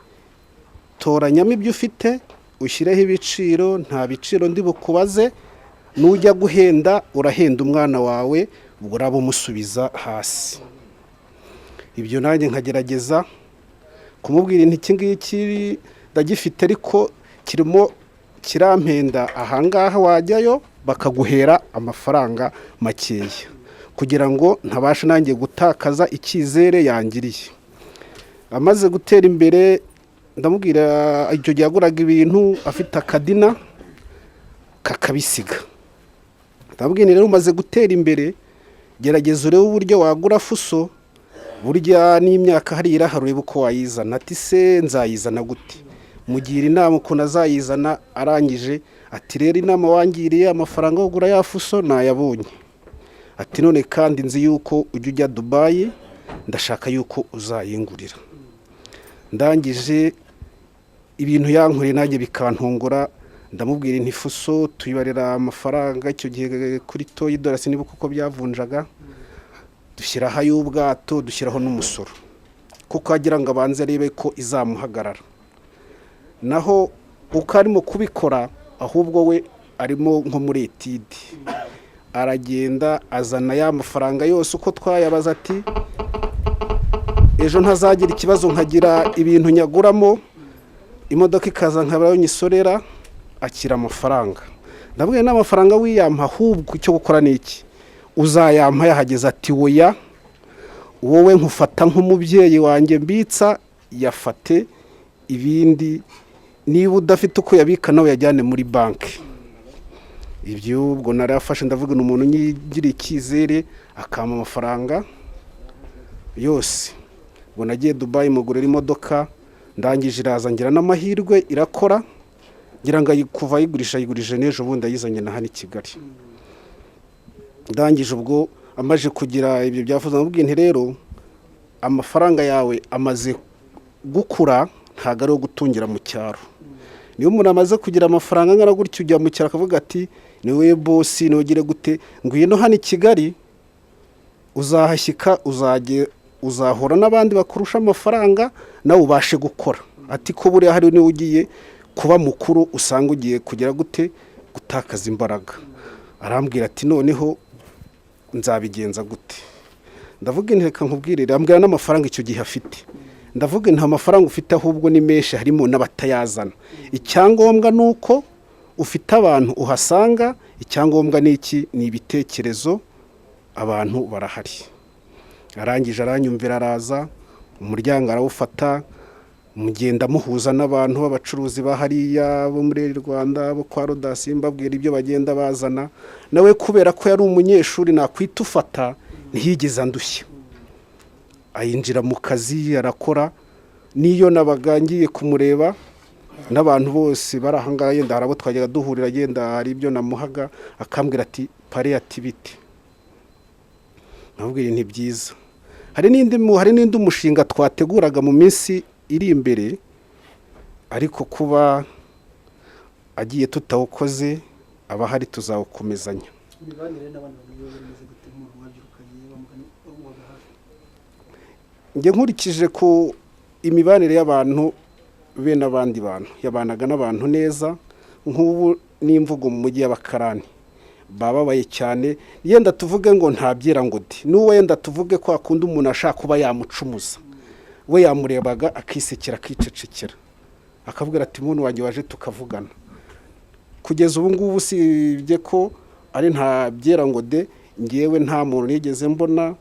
toranyamo ibyo ufite ushyireho ibiciro, nta biciro ndi bukubaze, nujya guhenda urahenda umwana wawe, ubwo uraba umusubiza hasi. Ibyo nanjye nkagerageza kumubwira inti iki ngiki ndagifite ariko kirimo kirampenda, ahangaha wajyayo bakaguhera amafaranga makeya, kugira ngo ntabasha nanjye gutakaza icyizere yangiriye. Amaze gutera imbere ndamubwira, icyo gihe yaguraga ibintu afite akadina kakabisiga, ndamubwira rero umaze gutera imbere, gerageza urebe uburyo wagura fuso, burya n'imyaka hariya irahari urebe uko wayizana. Ati se nzayizana gute? Mugira inama ukuntu azayizana. Arangije ati rero inama wangiriye, amafaranga yo kugura ya fuso nayabonye. Ati none kandi nzi yuko ujya ujya Dubayi, ndashaka yuko uzayingurira. Ndangije Ibintu yankoreye nanjye bikantungura. Ndamubwira nti fuso tuyibarira amafaranga icyo gihe kuri to y'idolari, sinibuka uko byavunjaga, dushyiraho ay'ubwato, dushyiraho n'umusoro, kuko agira ngo abanze arebe ko izamuhagarara. Naho uko arimo kubikora, ahubwo we arimo nko muri étude, aragenda azana ya mafaranga yose uko twayabaza, ati ejo ntazagira ikibazo nkagira ibintu nyaguramo, imodoka ikaza nkabura nyisorera. Akira amafaranga. Ndabwiye n'amafaranga wiyampa, ahubwo icyo gukora ni iki? Uzayampa yahageze. Ati woya, wowe nkufata nk'umubyeyi wanjye mbitsa, yafate. Ibindi niba udafite uko yabika nawe yajyane muri banki. Ibyo ubwo narafashe, ndavuga ni umuntu unyigiriye icyizere akampa amafaranga yose. Ubwo nagiye Dubai mugurira imodoka, ndangije iraza, ngira n'amahirwe irakora, ngira ngo kuva ayigurisha ayigurije n'ejo bundi ayizanye na hano i Kigali. Ndangije ubwo amaze kugira ibyo byafuza, namubwiye nti rero amafaranga yawe amaze gukura, ntabwo ari uwo gutungira mu cyaro. Niyo umuntu amaze kugira amafaranga angana gutyo, ujya mu cyaro akavuga ati ni wowe boss, niwe ugire gute, ngwino hano i Kigali uzahashyika, uzajye uzahura n'abandi bakurusha amafaranga, nawe ubashe gukora. Ati ko buriya hari niba ugiye kuba mukuru, usanga ugiye kugira gute, gutakaza imbaraga. Arambwira ati noneho nzabigenza gute? Ndavuga nti reka nkubwire. Ambwira n'amafaranga icyo gihe afite. Ndavuga nta mafaranga ufite, ahubwo ni menshi, harimo n'abatayazana. Icyangombwa ni uko ufite abantu uhasanga, icyangombwa ni iki? Ni ibitekerezo, abantu barahari. Arangije aranyumvira, araza, umuryango arawufata, mugenda muhuza n'abantu b'abacuruzi ba hariya bo muri Rwanda, bo kwa Rodasi, mbabwira ibyo bagenda bazana. Nawe kubera ko yari umunyeshuri nakwita ufata, ntiyigeze andushya, ayinjira mu kazi arakora. N'iyo nabaga ngiye kumureba n'abantu bose bari aha ngaha, yenda hari abo twajyaga duhurira, yenda hari ibyo namuhaga, akambwira ati pare, ati bite? Nkabwira nti byiza. Hari n'indi mushinga twateguraga mu minsi iri imbere, ariko kuba agiye tutawukoze, aba ahari tuzawukomezanya. Imibanire n'abandi bantu biba bimeze gute nk'umuntu wabyirukanye bamubaga hafi? Njye nkurikije ku imibanire y'abantu be n'abandi bantu, yabanaga n'abantu neza. Nk'ubu n'imvugo mu mujyi y'abakarani bababaye cyane, yenda tuvuge ngo ntabyera ngo de, n'uwo yenda tuvuge ko akunda umuntu ashaka kuba yamucumuza, we yamurebaga akisekera, akicecekera, akavuga ati muntu wanjye waje tukavugana. Kugeza ubu ngubu usibye ko ari ntabyera ngo de, ngewe nta muntu nigeze mbona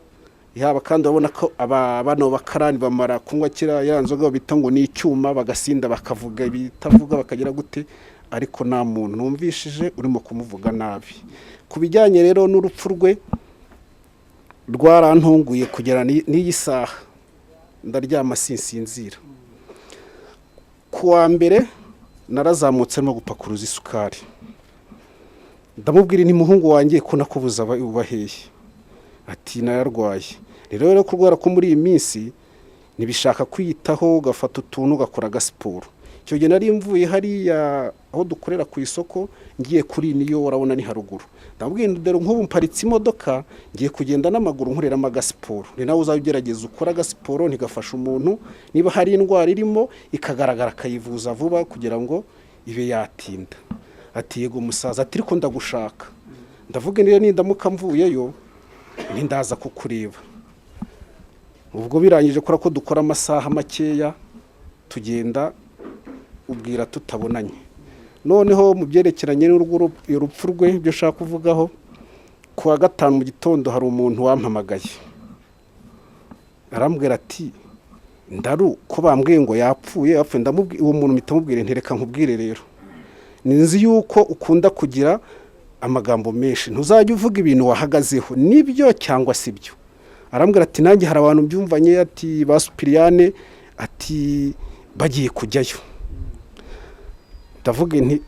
yaba. Kandi urabona ko aba bano bakarani bamara kunywa kiriya ya nzoga bita ngo ni icyuma, bagasinda, bakavuga ibitavuga, bakagira gute, ariko nta muntu numvishije urimo kumuvuga nabi. Ku bijyanye rero n'urupfu rwe, rwarantunguye kugera n'iyi saha ndaryama sinsinzira. Ku wa mbere narazamutse arimo gupakuruza isukari, ndamubwira ni muhungu wanjye, ko nakubuza uba hehe? Ati nararwaye. Rero kurwara ko muri iyi minsi ntibishaka kwiyitaho, ugafata utuntu ugakora agasiporo. Icyo gihe nari mvuye hariya aho dukorera ku isoko, ngiye kuri niyo urabona ni haruguru. Ndamubwira dore nk'ubu mparitse imodoka, ngiye kugenda n'amaguru nkoreramo agasiporo. Ni nawe uzajya ugerageza ukora agasiporo, ntigafasha umuntu niba hari indwara irimo ikagaragara akayivuza vuba kugira ngo ibe yatinda. Ati yego musaza. Ati ariko ndagushaka. Ndavuga niyo nindamuka mvuyeyo ntindaza kukureba. Ubwo birangije, kubera ko dukora amasaha makeya, tugenda ubwira tutabonanye. Noneho mu byerekeranye n'urupfu rwe, ibyo ushaka kuvugaho, ku wa gatanu mu gitondo hari umuntu wampamagaye, arambwira ati ndaru ko bambwiye ngo yapfuye yapfuye. Uwo muntu mpita mubwira nti reka nkubwire rero, ni nzi yuko ukunda kugira amagambo menshi, ntuzajya uvuga ibintu wahagazeho nibyo cyangwa si byo. Arambwira ati nanjye hari abantu byumvanye, ati ba Supiriyane, ati bagiye kujyayo. Ndavuga nti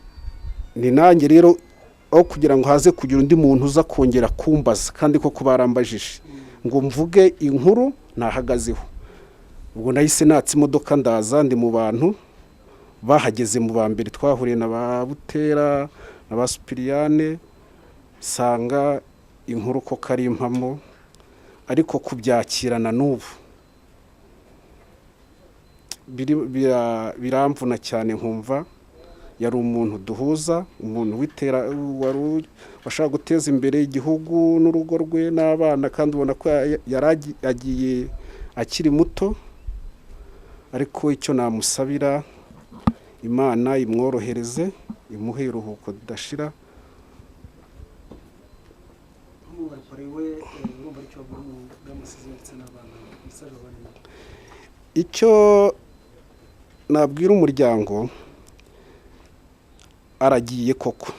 ni nanjye rero, aho kugira ngo haze kugira undi muntu uza kongera kumbaza, kandi koko barambajije ngo mvuge inkuru nahagazeho. Ubwo nahise natse imodoka ndaza, ndi mu bantu. Bahageze mu ba mbere, twahuriye na ba Butera na ba Supiriyane, nsanga inkuru ko kari impamo, ariko kubyakirana n'ubu biramvuna cyane. Nkumva yari umuntu duhuza, umuntu witera wari washaka guteza imbere igihugu n'urugo rwe n'abana, kandi ubona ko yari agiye akiri muto. Ariko icyo namusabira, Imana imworohereze, imuhe iruhuko ridashira. Nk'umubare we, urumva aricyo wabwira umudamu asize ndetse n'abana message babanye nabo? Icyo nabwira umuryango, aragiye koko,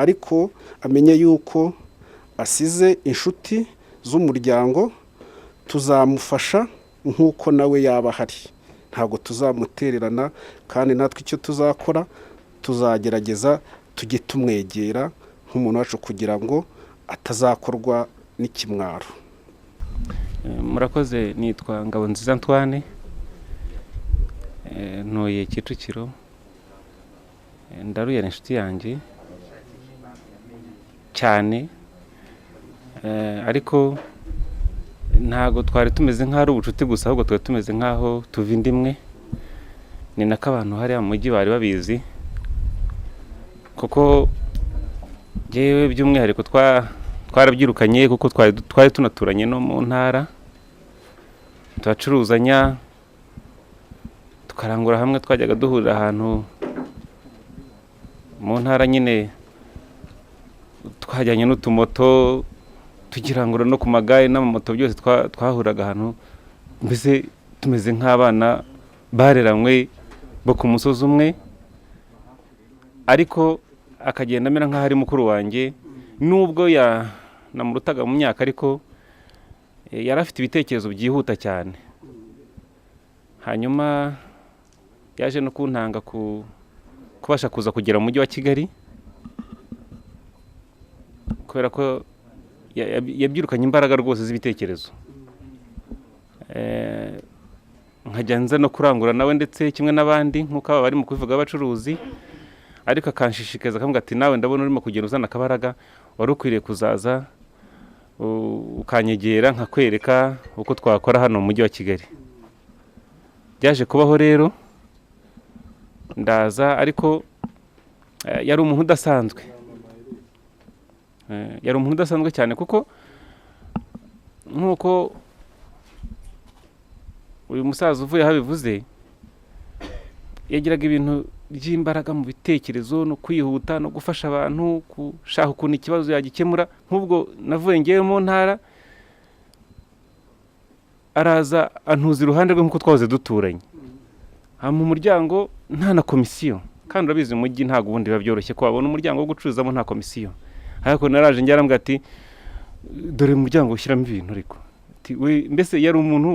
ariko amenye yuko asize inshuti z'umuryango. Tuzamufasha nk'uko nawe yaba ahari, ntabwo tuzamutererana, kandi natwe icyo tuzakora, tuzagerageza tujye tumwegera nk'umuntu wacu kugira ngo atazakorwa n'ikimwaro. Murakoze. Nitwa Ngabonziza Antoine, ntuye Kicukiro. Ndaruye inshuti yanjye cyane, ariko ntabwo twari tumeze nk'aho ari ubucuti gusa, ahubwo twari tumeze nk'aho tuva inda imwe. Ni nako abantu hariya mu mujyi bari babizi, kuko njyewe by'umwihariko twarabyirukanye, kuko twari tunaturanye no mu ntara, turacuruzanya, tukarangura hamwe. Twajyaga duhurira ahantu mu ntara nyine, twajyanye n'utumoto, tukirangura no ku magare n'amamoto, byose twahuriraga ahantu, mbese tumeze nk'abana bareranywe bo ku musozi umwe. Ariko akagenda amera nk'aho ari mukuru wanjye, nubwo namurutaga mu myaka, ariko yari afite ibitekerezo byihuta cyane. Hanyuma yaje no kuntanga kubasha kuza kugera mu mujyi wa Kigali, kubera ko yabyirukanye imbaraga rwose z'ibitekerezo. Nkajya nza no kurangura nawe, ndetse kimwe n'abandi nk'uko aba bari mu kubivuga abacuruzi, ariko akanshishikariza, akambwira ati: "Nawe ndabona urimo kugenda uzana akabaraga, wari ukwiriye kuzaza ukanyegera nkakwereka uko twakora hano mu mujyi wa Kigali." Byaje kubaho rero, ndaza, ariko yari umuntu udasanzwe. Yari umuntu udasanzwe cyane, kuko nk'uko uyu musaza uvuye aho abivuze, yagiraga ibintu by'imbaraga mu bitekerezo no kwihuta no gufasha abantu, gushaka ukuntu ikibazo yagikemura. Nk'ubwo navuye ngewe mu ntara, araza antuza iruhande rwe nk'uko twahoze duturanye, mu muryango nta na komisiyo. Kandi urabizi, mu mujyi ntabwo ubundi biba byoroshye ko wabona umuryango wo gucuruzamo nta komisiyo. Ariko naraje njye, arambwira ati: "Dore umuryango ushyiramo ibintu." Ariko ati, we mbese yari umuntu,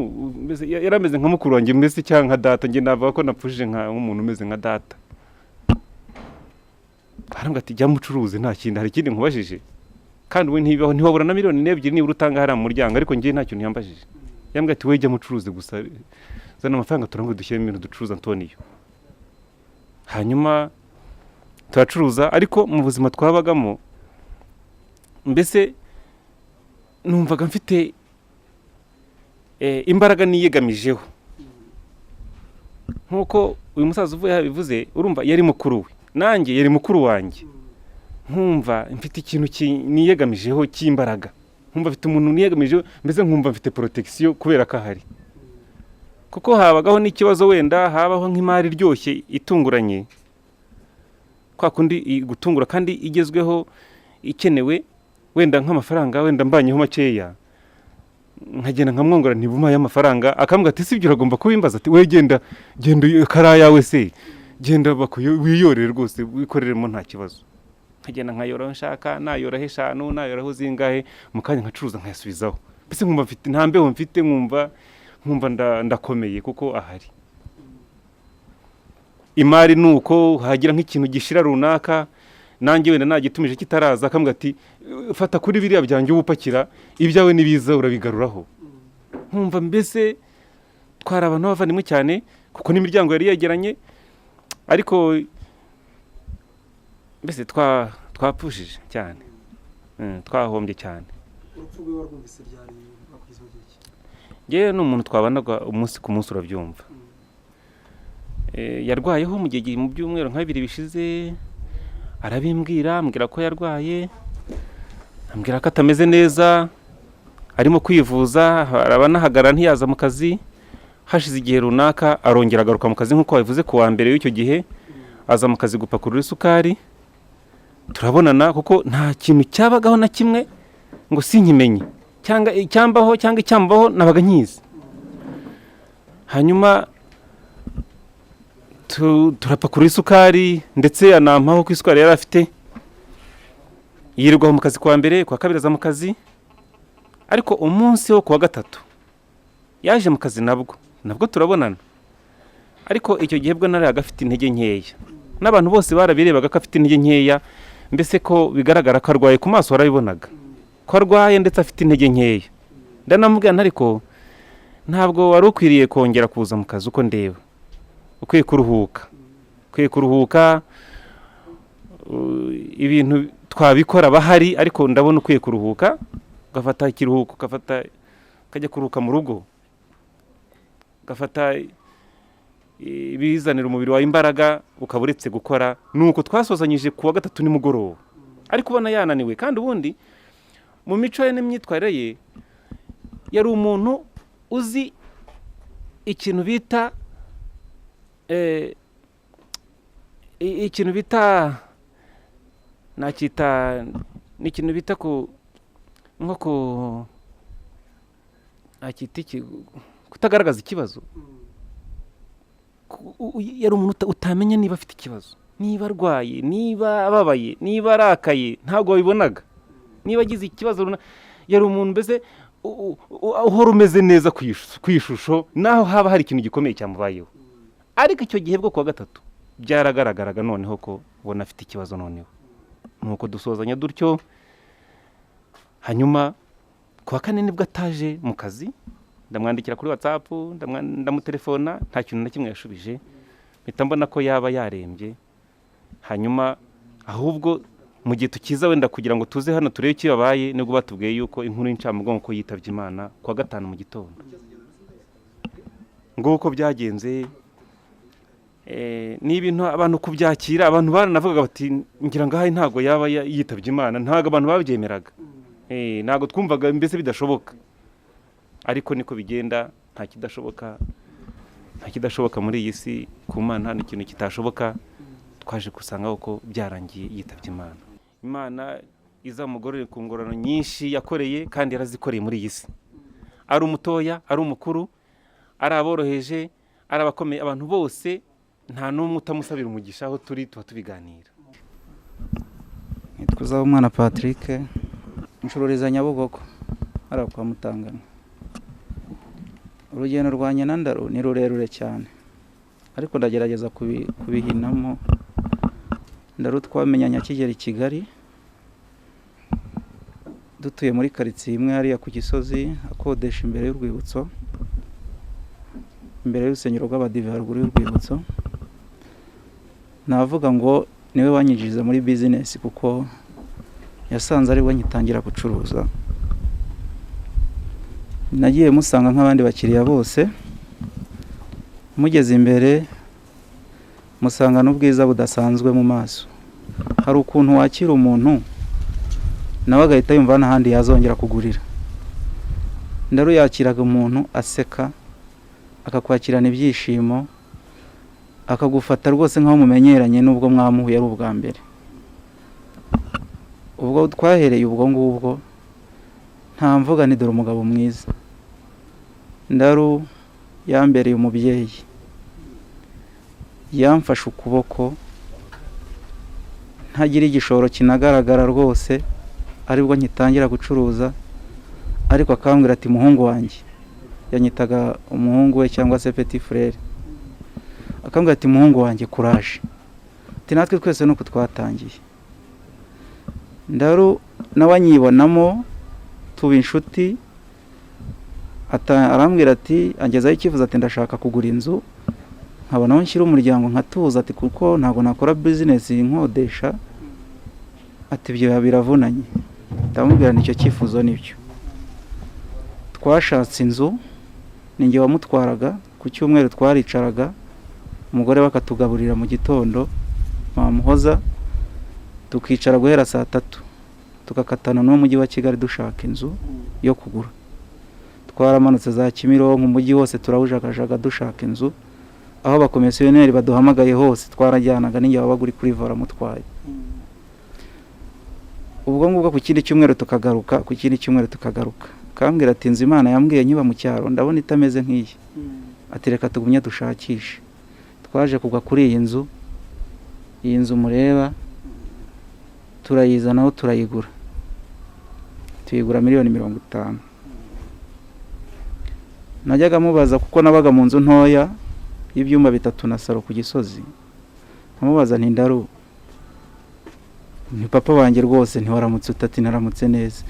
mbese yari ameze nka mukuru wanjye, mbese cyangwa nka data. Njye navuga ko napfushije nk'umuntu umeze nka data. Arambwira ati: "Jya mucuruzi, nta kindi, hari ikindi nkubajije?" Kandi we ntibibaho, ntiwabura na 2 miliyoni nibura utanga hariya mu muryango. Ariko njye nta kintu yambajije, yambwira ati: "We jya mucuruzi gusa, zana amafaranga turangure dushyiremo ibintu ducuruza, Antonio." Hanyuma turacuruza, ariko mu buzima twabagamo, mbese numvaga mfite imbaraga niyegamijeho. Nk'uko uyu musaza uvuye yabivuze, urumva yari mukuru we, nanjye yari mukuru wanjye, nkumva mfite ikintu niyegamijeho cy'imbaraga, nkumva mfite umuntu niyegamijeho, mbese nkumva mfite protection kubera ko ahari. Kuko habagaho n'ikibazo, wenda habaho nk'imari iryoshye itunguranye, kwa kundi gutungura kandi igezweho ikenewe, wenda nk'amafaranga, wenda mbanyeho makeya, nkagenda nkamwongora ntibumaye amafaranga, akambwira ati: "Sibyo, uragomba kubimbaza?" Ati: "We genda, genda, kari ayawe se, genda wiyorere rwose, wikoreremo nta kibazo." Nkagenda nkayoraho nshaka, nayoraho eshanu, nayoraho zingahe, mu kanya nkacuruza nkayasubizaho. Mbese nkumva mfite, nta mbeho mfite, nkumva ndakomeye kuko ahari. Imari ni uko hagira nk'ikintu gishira runaka, nanjye wenda nagitumije kitaraza, akambwira ati: "Fata kuri biriya byanjye uba upakira ibyawe, nibiza urabigaruraho." Nkumva mbese twari abantu b'abavandimwe cyane, kuko n'imiryango yari yegeranye. Ariko mbese twapfushije cyane, twahombye cyane. Urupfu rwe warwumvise ryari, rwakugezeho gihe ki? Ngewe ni umuntu twabanaga umunsi ku munsi, urabyumva. Yarwayeho mu gihe mu byumweru nka bibiri bishize, arabimbwira, ambwira ko yarwaye, ambwira ko atameze neza, arimo kwivuza, arabanahagarara ntiyaza mu kazi. Hashize igihe runaka arongera agaruka mu kazi, nk'uko babivuze, ku wa mbere w'icyo gihe aza mu kazi gupakurura isukari, turabonana, kuko nta kintu cyabagaho na kimwe ngo sinkimenye, cyangwa icyambaho cyangwa icyambaho nabaga nkizi. Hanyuma turapakurura isukari, ndetse anampaho ko isukari yari afite. Yirirwa mu kazi kuwa mbere, kuwa kabiri aza mu kazi, ariko umunsi wo kuwa gatatu yaje mu kazi nabwo turabonana, ariko icyo gihe bwo nari agafite intege nkeya, n'abantu bose barabirebaga ko afite intege nkeya, mbese ko bigaragara ko arwaye, ku maso warabibonaga ko arwaye ndetse afite intege nkeya. Ndanamubwira, ariko ntabwo wari ukwiriye kongera kuza mu kazi uko ndeba, ukwiye kuruhuka, ukwiye kuruhuka, ibintu twabikora bahari, ariko ndabona ukwiye kuruhuka, ugafata ikiruhuko, ugafata ukajya kuruhuka mu rugo, ugafata ibizanira umubiri wawe imbaraga, ukaba uretse gukora. Nuko twasozanyije kuwa gatatu nimugoroba, ariko ubona yananiwe. Kandi ubundi mu mico ye n'imyitwarire ye yari umuntu uzi ikintu bita ikintu bita nacyita ni ikintu bita ku nko ku nacyita iki, kutagaragaza ikibazo. Yari umuntu utamenya niba afite ikibazo, niba arwaye, niba ababaye, niba arakaye, ntabwo wabibonaga. Niba agize ikibazo runaka, yari umuntu mbese uhora umeze neza ku ishusho, naho haba hari ikintu gikomeye cyamubayeho. Ariko icyo gihe bwo kuwa gatatu byaragaragaraga noneho ko ubona afite ikibazo. Noneho nuko dusozanya dutyo. Hanyuma kuwa kane nibwo ataje mu kazi, ndamwandikira kuri WhatsApp, ndamutelefona, nta kintu na kimwe yashubije, mpita mbona ko yaba yarembye. Hanyuma ahubwo mu gihe tukiza wenda kugira ngo tuze hano turebe icyo yabaye, nibwo batubwiye yuko inkuru y'incamugongo ko yitabye Imana kuwa gatanu mu gitondo. Nguko byagenze. Ni ibintu abantu kubyakira, abantu baranavugaga bati ngira ngo ahari ntabwo yaba yitabye Imana, ntabwo abantu babyemeraga, ntabwo twumvaga mbese bidashoboka, ariko niko bigenda, nta kidashoboka, nta kidashoboka muri iyi si, ku Mana nta ikintu kitashoboka. Twaje gusanga ko byarangiye yitabye Imana. Imana izamugorore ku ngororano nyinshi yakoreye, kandi yarazikoreye muri iyi si, ari umutoya, ari umukuru, ari aboroheje, ari abakomeye, abantu bose nta n'umwe utamusabira umugisha. Aho turi tuba tubiganira. Nitwa Uzabumwana Patrick, ncururiza Nyabugogo hariya kwa Mutangana. Urugendo rwanjye na Ndaru ni rurerure cyane, ariko ndagerageza kubihinamo. Ndaru twamenyanye akigera i Kigali, dutuye muri karitsiye imwe hariya ku Gisozi, akodesha imbere y'urwibutso, imbere y'urusengero rw'Abadive haruguru y'urwibutso. Navuga ngo niwe wanyinjiriza muri bizinesi, kuko yasanze ari we ngitangira gucuruza. Nagiye musanga nk'abandi bakiriya bose, mugeze imbere musanga n'ubwiza budasanzwe mu maso. Hari ukuntu wakira umuntu nawe agahita yumva n'ahandi yazongera kugurira. Ndaru yakiraga umuntu aseka, akakwakirana ibyishimo, akagufata rwose nk'aho mumenyeranye n'ubwo mwamuhuye ari ubwa mbere. Ubwo twahereye ubwo ngubwo, nta mvuga ni dore umugabo mwiza. Ndaru yambereye umubyeyi, yamfashe ukuboko ntagira igishoro kinagaragara rwose, aribwo ngitangira gucuruza, ariko akambwira ati muhungu wanjye, yanyitaga umuhungu we cyangwa se petit frere, akambwira ati muhungu wanjye kuraje, ati natwe twese nuko twatangiye. Ndaru nawe anyibonamo, tuba inshuti, arambwira ati angezaho icyifuzo ati ndashaka kugura inzu, Nkabona aho nshyira umuryango nkatuza, ati kuko ntabwo nakora bizinesi nkodesha, ati ibyo biravunanye. Ndamubwira nicyo cyifuzo nibyo. Twashatse inzu, ni njye wamutwaraga. Ku cyumweru twaricaraga, umugore we akatugaburira mu gitondo, Muhoza, tukicara guhera saa 3, tugakatana n'umujyi wa Kigali dushaka inzu yo kugura. Twaramanutse za Kimironko, umujyi wose turawujagajaga dushaka inzu. Aho abakomisiyoneri baduhamagaye hose twarajyanaga, n'injye wabaga uri kuri vora mutwaye. Ubwo ngubwo ku kindi cyumweru tukagaruka, ku kindi cyumweru tukagaruka. Akambwira ati inzu Imana yambwiye nkiba mu cyaro ndabona itameze nk'iyi, ati reka tugumye dushakishe. Twaje kugwa kuri iyi nzu, iyi nzu mureba, turayizanaho turayigura, tuyigura miliyoni 50. Najyaga mubaza, kuko nabaga mu nzu ntoya y'ibyumba 3 na saro ku Gisozi, nkamubaza nti Ndaru, ni papa wanjye rwose, ntiwaramutse utati naramutse neza,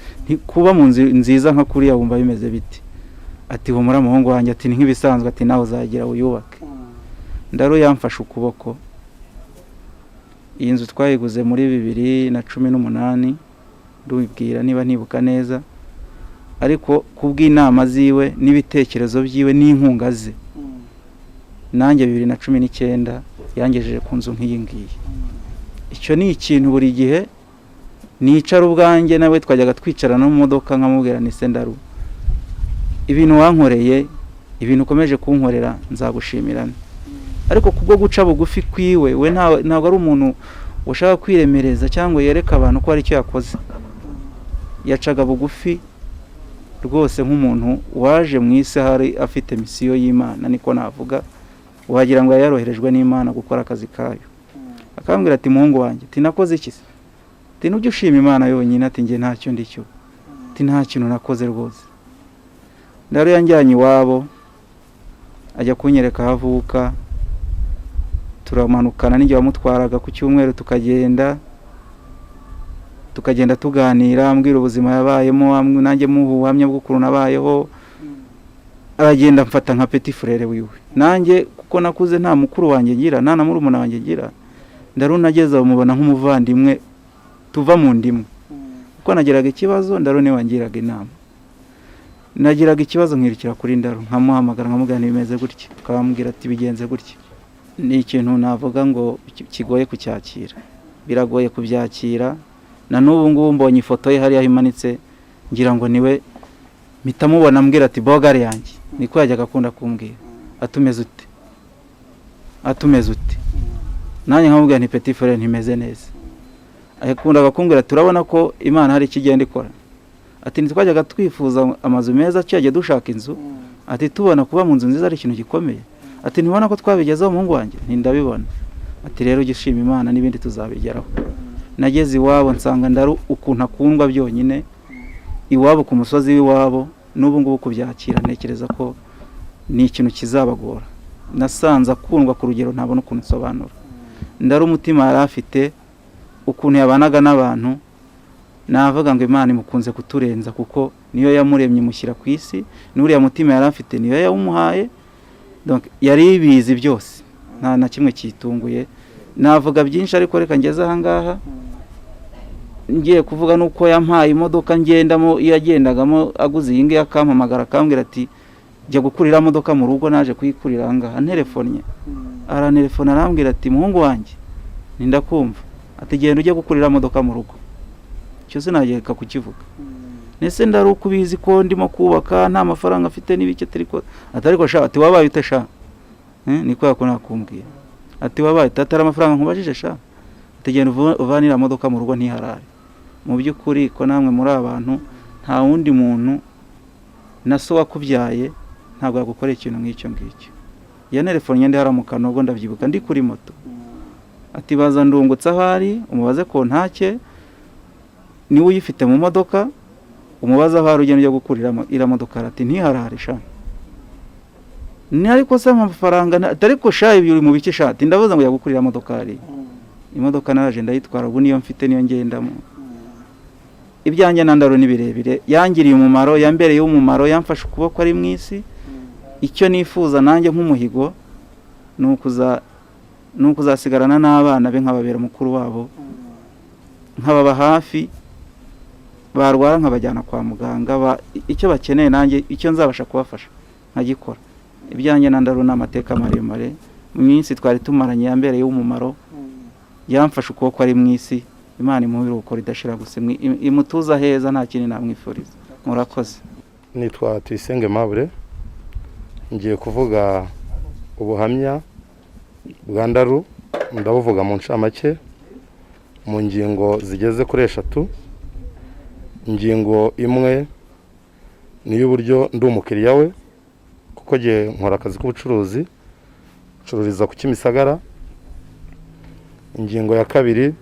kuba mu nzu nziza nka kuriya wumva bimeze biti? Ati humura muhungu wanjye, ati ni nk'ibisanzwe, ati nawe uzagira wiyubake. Ndaru yamfashe ukuboko. Iyi nzu twayiguze muri 2018, ndubwira niba ntibuka neza, ariko kubw'inama ziwe n'ibitekerezo byiwe n'inkunga ze, nanjye 2019 yangejeje ku nzu nk'iyi ngiyi. Icyo ni ikintu buri gihe nicara ubwanjye nawe twajyaga twicarana mu modoka, nkamubwira ni se Ndaru, ibintu wankoreye, ibintu ukomeje kunkorera, nzagushimirana. Ariko kubwo guca bugufi kwiwe, we ntabwo ari umuntu washaka kwiremereza cyangwa yereka abantu ko hari icyo yakoze. Yacaga bugufi rwose nk'umuntu waje mu isi hari afite misiyo y'Imana, niko navuga, wagira ngo yaroherejwe n'Imana gukora akazi kayo. Akambwira ati muhungu wanjye, ati nakoze iki se? Ati nujya ushima Imana yonyine, ati njye ntacyo ndicyo, ati nta kintu nakoze rwose. Ndaru yanjyanye iwabo, ajya kunyereka aho avuka, turamanukana, n'injye wamutwaraga ku cyumweru, tukagenda tuganira, ambwira ubuzima yabayemo, nanjye muha ubuhamya bw'ukuntu nabayeho. Aragenda mfata nka petit frere wiwe, nanjye kuko nakuze nta mukuru wanjye ngira, nta na murumuna wanjye ngira. Ndaru nageze mubona nk'umuvandimwe tuva mu ndimwe, kuko nagiraga ikibazo Ndaru niwe wangiraga inama. Nagiraga ikibazo nkirukira kuri Ndaru, nkamuhamagara nkamubwira bimeze gutya, akambwira ati bigenze gutya. Ni ikintu navuga ngo kigoye kucyakira, biragoye kubyakira. Na n'ubu ngubu mbonye ifoto ye hariya imanitse, ngira ngo niwe mpita mubona, ambwira ati bogari yanjye, niko yajyaga akunda kumbwira, atumeze ute, atumeze ute. Nanjye nkamubwira nti petit frere ntimeze neza. Yakundaga kumbwira turabona ko Imana hari ikigenda ikora, ati ntitwajyaga twifuza amazu meza, cyajya dushaka inzu, ati tubona kuba mu nzu nziza ari ikintu gikomeye, ati ntibona ko twabigezeho muhungu wanjye, nti ndabibona, ati rero ujye ushima Imana n'ibindi tuzabigeraho. Nageze iwabo nsanga Ndaru ukuntu akundwa byonyine iwabo ku musozi w'iwabo, n'ubu ngubu kubyakira ntekereza ko ni ikintu kizabagora. Nasanze akundwa ku rugero ntabona ukuntu nsobanura. Ndaru umutima yari afite, ukuntu yabanaga n'abantu, navuga ngo Imana imukunze kuturenza, kuko niyo yamuremye imushyira ku isi, n'uriya mutima yari afite niyo yawumuhaye. Donc yari ibizi byose, nta na kimwe kitunguye. Navuga byinshi ariko reka ngeze aha ngaha. Ngiye kuvuga nuko yampaye imodoka ngendamo, iyo yagendagamo aguze iyi ngiyi akampamagara akambwira ati jya gukurira imodoka mu rugo, naje kuyikurira aha ngaha. Antelefonnye, arantelefona arambwira ati muhungu wanjye nindakumva, ati genda ujye gukurira imodoka mu rugo. Icyo sinageka kukivuga. Nese Ndaru uko ubizi ko ndimo kubaka nta mafaranga afite n'ibiki, ariko sha, ati wabaye ute sha? Niko yakunda kumbwira, ati wabaye tatara amafaranga nkubajije sha, ati genda uvanira imodoka mu rugo ntiharare. Mu by'ukuri ko namwe muri abantu nta wundi muntu na so wakubyaye ntabwo yagukorera ikintu nk'icyo ngicyo. Yanelefonnye ndi haramuka nubwo ndabyibuka ndi kuri moto, ati baza ndungutse aho ari umubaze kontake, niwe uyifite mu modoka, umubaze aho ari ugenda ujya gukurira iriya modoka. Ati ntiharare sha, ni ariko se amafaranga ariko sha ibi uri mu biki sha? Ati ndavuze ngo yagukurira imodoka hari imodoka, naraje ndayitwara, ubu niyo mfite niyo ngendamo. Ibyanjye na Ndaru ni birebire, yangiriye umumaro, yambereye umumaro, yamfashe ukuboko ari mu isi. Icyo nifuza nanjye nk'umuhigo Ni ukuzasigarana n'abana be, nkababera mukuru wabo, nkababa hafi, barwara nkabajyana kwa muganga, icyo bakeneye nanjye icyo nzabasha kubafasha nkagikora. Ibyanjye na Ndaru ni amateka maremare. Mu minsi twari tumaranye yambereye w'umumaro, yamfashe ukuboko ari mu isi. Imana imuhe iruhuko ridashira, gusa imutuza heza, nta kindi namwifuriza. Murakoze. Nitwa Tuyisenge Mabure, ngiye kuvuga ubuhamya bwa Ndaru. Ndabuvuga mu ncamake mu ngingo zigeze kuri eshatu. Ingingo imwe ni iy'uburyo ndi umukiriya we, kuko ngiye nkora akazi k'ubucuruzi, ncururiza ku Kimisagara. Ingingo ya kabiri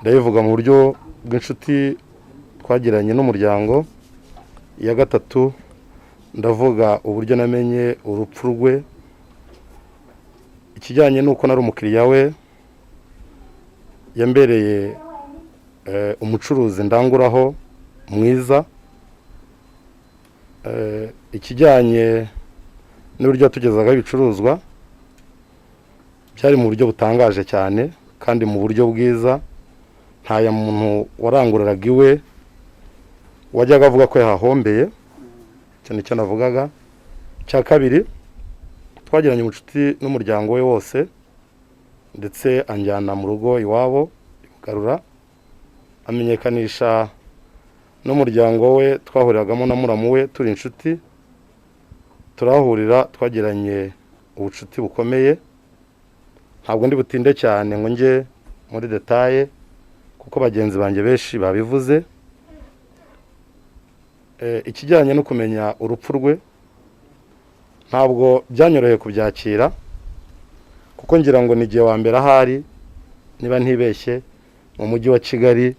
ndayivuga mu buryo bw'inshuti twagiranye n'umuryango. Iya gatatu ndavuga uburyo namenye urupfu rwe. Ikijyanye n'uko nari umukiriya we, yambereye umucuruzi ndanguraho mwiza. Ikijyanye n'uburyo yatugezagaho ibicuruzwa byari mu buryo butangaje cyane kandi mu buryo bwiza. Nta muntu warangururaga iwe wajyaga avuga ko yahahombeye, icyo nicyo navugaga. Icya kabiri, twagiranye ubucuti n'umuryango we wose, ndetse anjyana mu rugo iwabo ibugarura, amenyekanisha n'umuryango we twahuriragamo na muramu we, turi inshuti, turahurira, twagiranye ubucuti bukomeye. Ntabwo ndi butinde cyane ngo njye muri détails kuko bagenzi banjye benshi babivuze. Ikijyanye no kumenya urupfu rwe, ntabwo byanyoroheye kubyakira, kuko ngira ngo ni igihe wa mbere ahari, niba ntibeshye, mu mujyi wa Kigali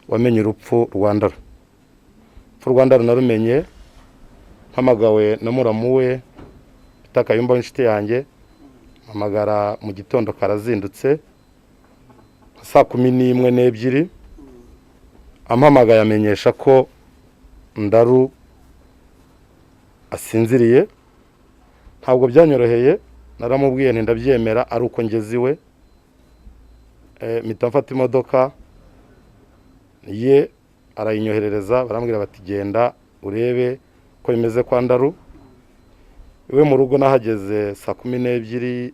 wamenye urupfu rwa Ndaru. Urupfu rwa Ndaru narumenye mpamagawe na muramu we bita Kayumba w'inshuti yanjye, mpamagara mu gitondo karazindutse saa 11 n'ebyiri, ampamagaye amenyesha ko Ndaru asinziriye. Ntabwo byanyoroheye, naramubwiye nti ndabyemera ari uko ngeze iwe. Mpita mfata imodoka ye, arayinyoherereza, barambwira bati genda urebe ko bimeze kwa Ndaru. Iwe mu rugo nahageze saa 12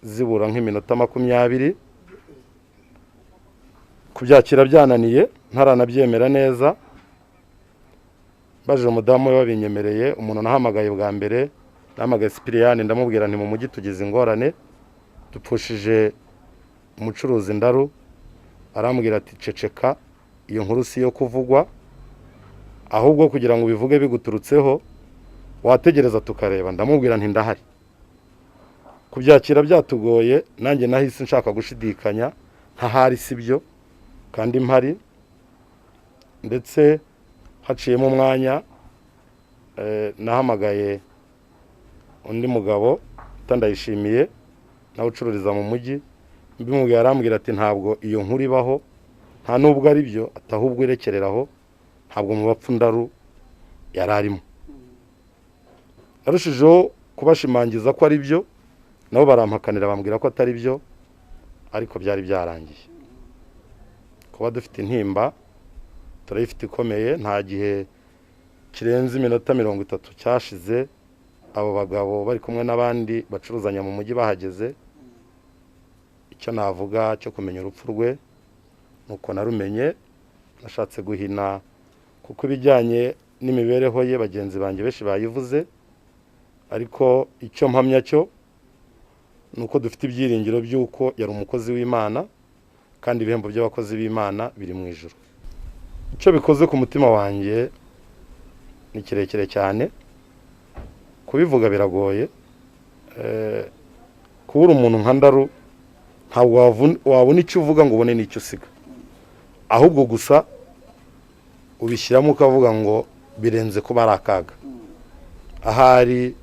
zibura nk'iminota 20. Kubyakira byananiye, ntaranabyemera neza. Baje umudamu we wabinyemereye. Umuntu nahamagaye bwa mbere, nahamagaye Sipiriyani, ndamubwira nti mu mujyi tugize ingorane, dupfushije umucuruzi Ndaru. Arambwira ati ceceka, iyo nkuru si iyo kuvugwa, ahubwo kugira ngo ubivuge biguturutseho wategereza tukareba. Ndamubwira nti ndahari. Kubyakira byatugoye, nanjye nahise nshaka gushidikanya ntahari si byo kandi mpari. Ndetse haciyemo umwanya, nahamagaye undi mugabo utandayishimiye nawe ucururiza mu mujyi, mbimubwiye arambwira ati ntabwo iyo nkuru ibaho, nta nubwo ari byo, atahubwo irekereraho, ntabwo mu bapfu Ndaru yari arimo. Narushijeho kubashimangiza ko ari byo, nabo barampakanira bambwira ko atari byo, ariko byari byarangiye. Kuba dufite intimba turayifite ikomeye. Nta gihe kirenze iminota 30 cyashize abo bagabo bari kumwe n'abandi bacuruzanya mu mujyi bahageze. Icyo navuga cyo kumenya urupfu rwe nuko narumenye, nashatse guhina kuko ibijyanye n'imibereho ye bagenzi banjye benshi bayivuze, ariko icyo mpamya cyo nuko dufite ibyiringiro by'uko yari umukozi w'Imana, kandi ibihembo by'abakozi b'Imana biri mu ijuru. Icyo bikoze ku mutima wanjye ni kirekire cyane, kubivuga biragoye. Kubura umuntu nka Ndaru ntabwo wabona icyo uvuga ngo ubone n'icyo usiga, ahubwo gusa ubishyiramo ukavuga ngo birenze kuba ari akaga. Ahari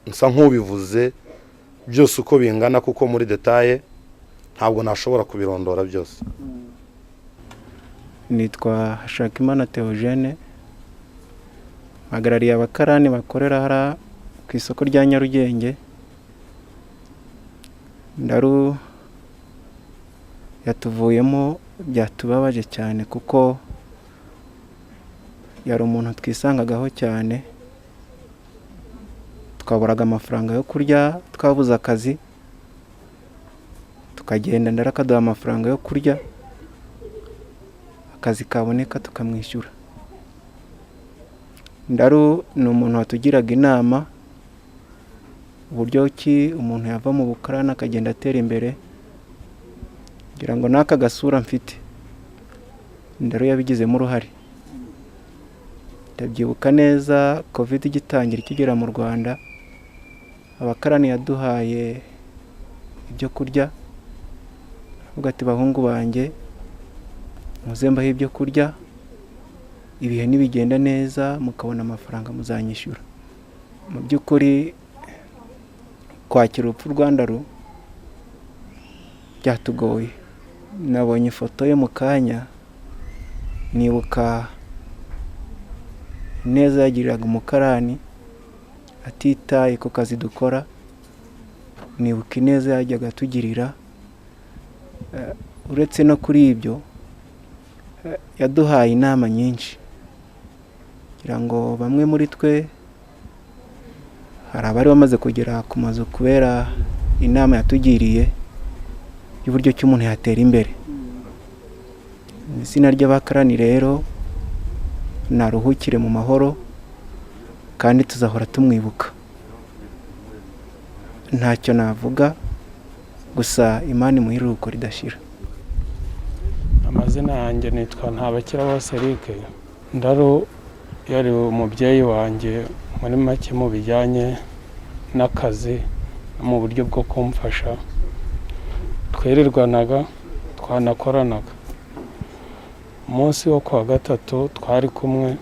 nsa nk'ubivuze byose uko bingana, kuko muri détails ntabwo nashobora kubirondora byose. Nitwa Hashakimana Theogene, mpagarariye abakarani bakorera hariya ku isoko rya Nyarugenge. Ndaru yatuvuyemo byatubabaje cyane, kuko yari umuntu twisangagaho cyane. Twaburaga amafaranga yo kurya, twabuze akazi, tukagenda Ndaru akaduha amafaranga yo kurya, akazi kaboneka tukamwishyura. Ndaru ni umuntu watugiraga inama uburyo ki umuntu yava mu bukarani akagenda atera imbere. Ngira ngo n'aka gasura mfite Ndaru yabigizemo uruhare. Ndabyibuka neza Covid igitangira ikigera mu Rwanda, abakarani yaduhaye ibyo kurya, avuga ati bahungu banjye muze mbahe ibyo kurya, ibihe nibigenda neza mukabona amafaranga muzanyishyura. Mu by'ukuri kwakira urupfu rwa Ndaru byatugoye. Nabonye ifoto ye mu kanya, nibuka neza yagiriraga umukarani atitaye ku kazi dukora, nibuka ineza yajyaga atugirira. Uretse no kuri ibyo, yaduhaye inama nyinshi, kugira ngo bamwe muri twe hari abari bamaze kugera ku mazu kubera inama yatugiriye y'uburyo ki umuntu yatera imbere. Mu izina ry'abakarani rero, naruhukire mu mahoro kandi tuzahora tumwibuka. Ntacyo navuga, gusa Imana imuhe iruhuko ridashira. Amazina yanjye nitwa Ntabakira Eric. Ndaru yari umubyeyi wanjye muri make mu bijyanye n'akazi no mu buryo bwo kumfasha. Twirirwanaga, twanakoranaga. Umunsi wo kuwa gatatu twari kumwe,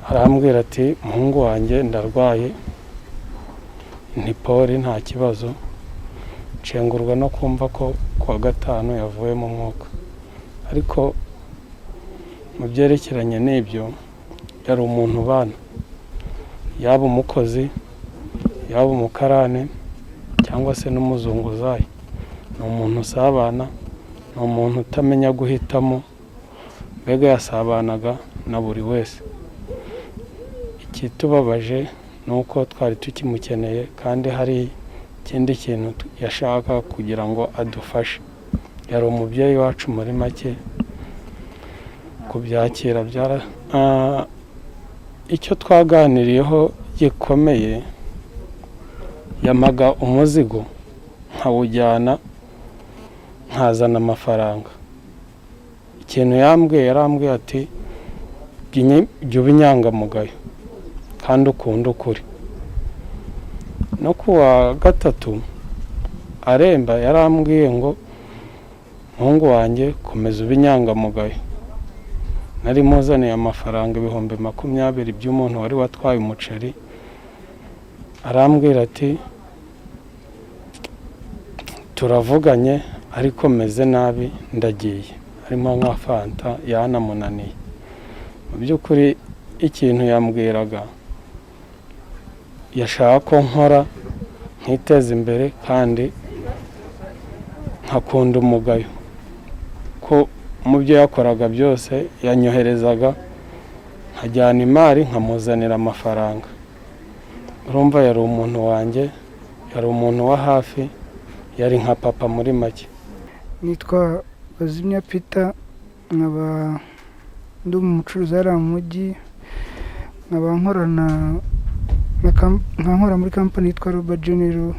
arambwira ati muhungu wanjye ndarwaye, nti poli nta kibazo. Nshengurwa no kumva ko kuwa gatanu yavuye mu mwuka. Ariko mu byerekeranye n'ibyo, yari umuntu ubana, yaba umukozi, yaba umukarani cyangwa se n'umuzunguzayi. Ni umuntu usabana, ni umuntu utamenya guhitamo, mbega yasabanaga na buri wese. Ikitubabaje ni uko twari tukimukeneye kandi hari ikindi kintu yashaka kugira ngo adufashe. Yari umubyeyi wacu muri make, kubyakira byara. Icyo twaganiriyeho gikomeye, yamaga umuzigo nkawujyana nkazana amafaranga. Ikintu yambwiye, yarambwiye ati jya uba inyangamugayo kandi ukunda ukuri. No kuwa gatatu aremba yarambwiye ngo muhungu wanjye komeza ube inyangamugayo. Nari muzaniye amafaranga 20,000 by'umuntu wari watwaye umuceri, arambwira ati turavuganye ariko meze nabi ndagiye, harimo nka fanta yanamunaniye. Mu by'ukuri ikintu yambwiraga, yashaka ko nkora nkiteza imbere kandi nkakunda umugayo, ko mu byo yakoraga byose yanyoherezaga nkajyana imari nkamuzanira amafaranga. Urumva yari umuntu wanjye, yari umuntu wa hafi, yari nka papa muri make. Nitwa Bazimya Peter, nkaba ndi umucuruzi hariya mu mujyi, nkaba nkorana nkora muri kampani yitwa Roba Genero.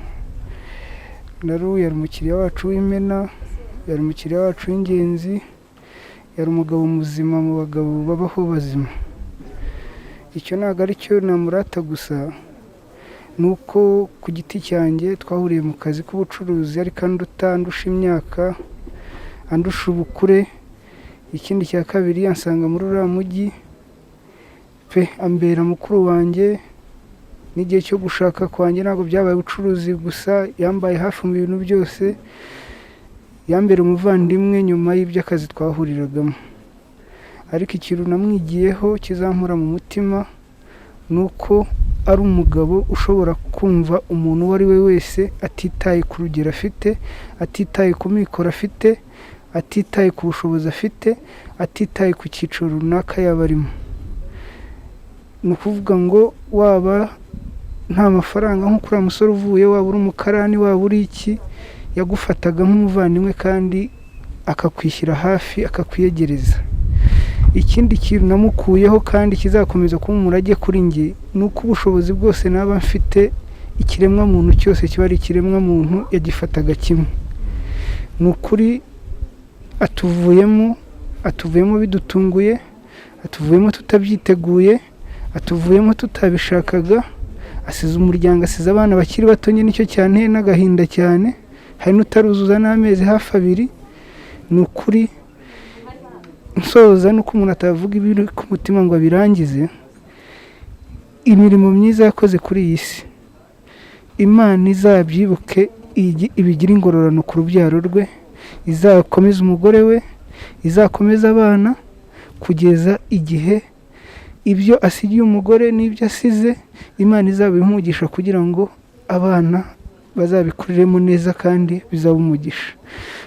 Ndaru yari umukiriya wacu w'imena, yari umukiriya wacu w'ingenzi, yari umugabo muzima mu bagabo babaho bazima. Icyo ntabwo ari cyo namurata gusa, ni uko ku giti cyanjye twahuriye mu kazi k'ubucuruzi, ariko anduta, andusha imyaka, andusha ubukure. Ikindi cya kabiri, ansanga muri uriya mujyi pe, ambera mukuru wanjye. N'igihe cyo gushaka kwanjye ntabwo byabaye ubucuruzi gusa, yambaye hafi mu bintu byose, yambera umuvandimwe nyuma y'iby'akazi twahuriragamo. Ariko ikintu namwigiyeho kizampora mu mutima ni uko ari umugabo ushobora kumva umuntu uwo ari we wese, atitaye ku rugero afite, atitaye ku mikoro afite, atitaye ku bushobozi afite, atitaye ku cyiciro runaka yaba arimo. Ni ukuvuga ngo waba nta mafaranga nk'uko uriya musore uvuye, waba uri umukarani, waba uri iki, yagufataga nk'umuvandimwe kandi akakwishyira hafi, akakwiyegereza. Ikindi kintu namukuyeho kandi kizakomeza kuba umurage kuri njye ni uko ubushobozi bwose naba mfite, ikiremwamuntu cyose kiba ari ikiremwamuntu, yagifataga kimwe. Ni ukuri atuvuyemo, atuvuyemo bidutunguye, atuvuyemo tutabyiteguye, atuvuyemo tutabishakaga, asize umuryango, asize abana bakiri bato, nyine nicyo cyanteye n'agahinda cyane, hari n'utaruzuza n'amezi hafi 2. Ni ukuri nsoza nuko umuntu atavuga ibiri ku mutima ngo abirangize, imirimo myiza yakoze kuri iyi si Imana izabyibuke, ibigire ingororano ku rubyaro rwe, izakomeze umugore we, izakomeze abana kugeza igihe ibyo asigiye umugore n'ibyo asize Imana izabimugisha, kugira ngo abana bazabikuriremo neza kandi bizaba umugisha.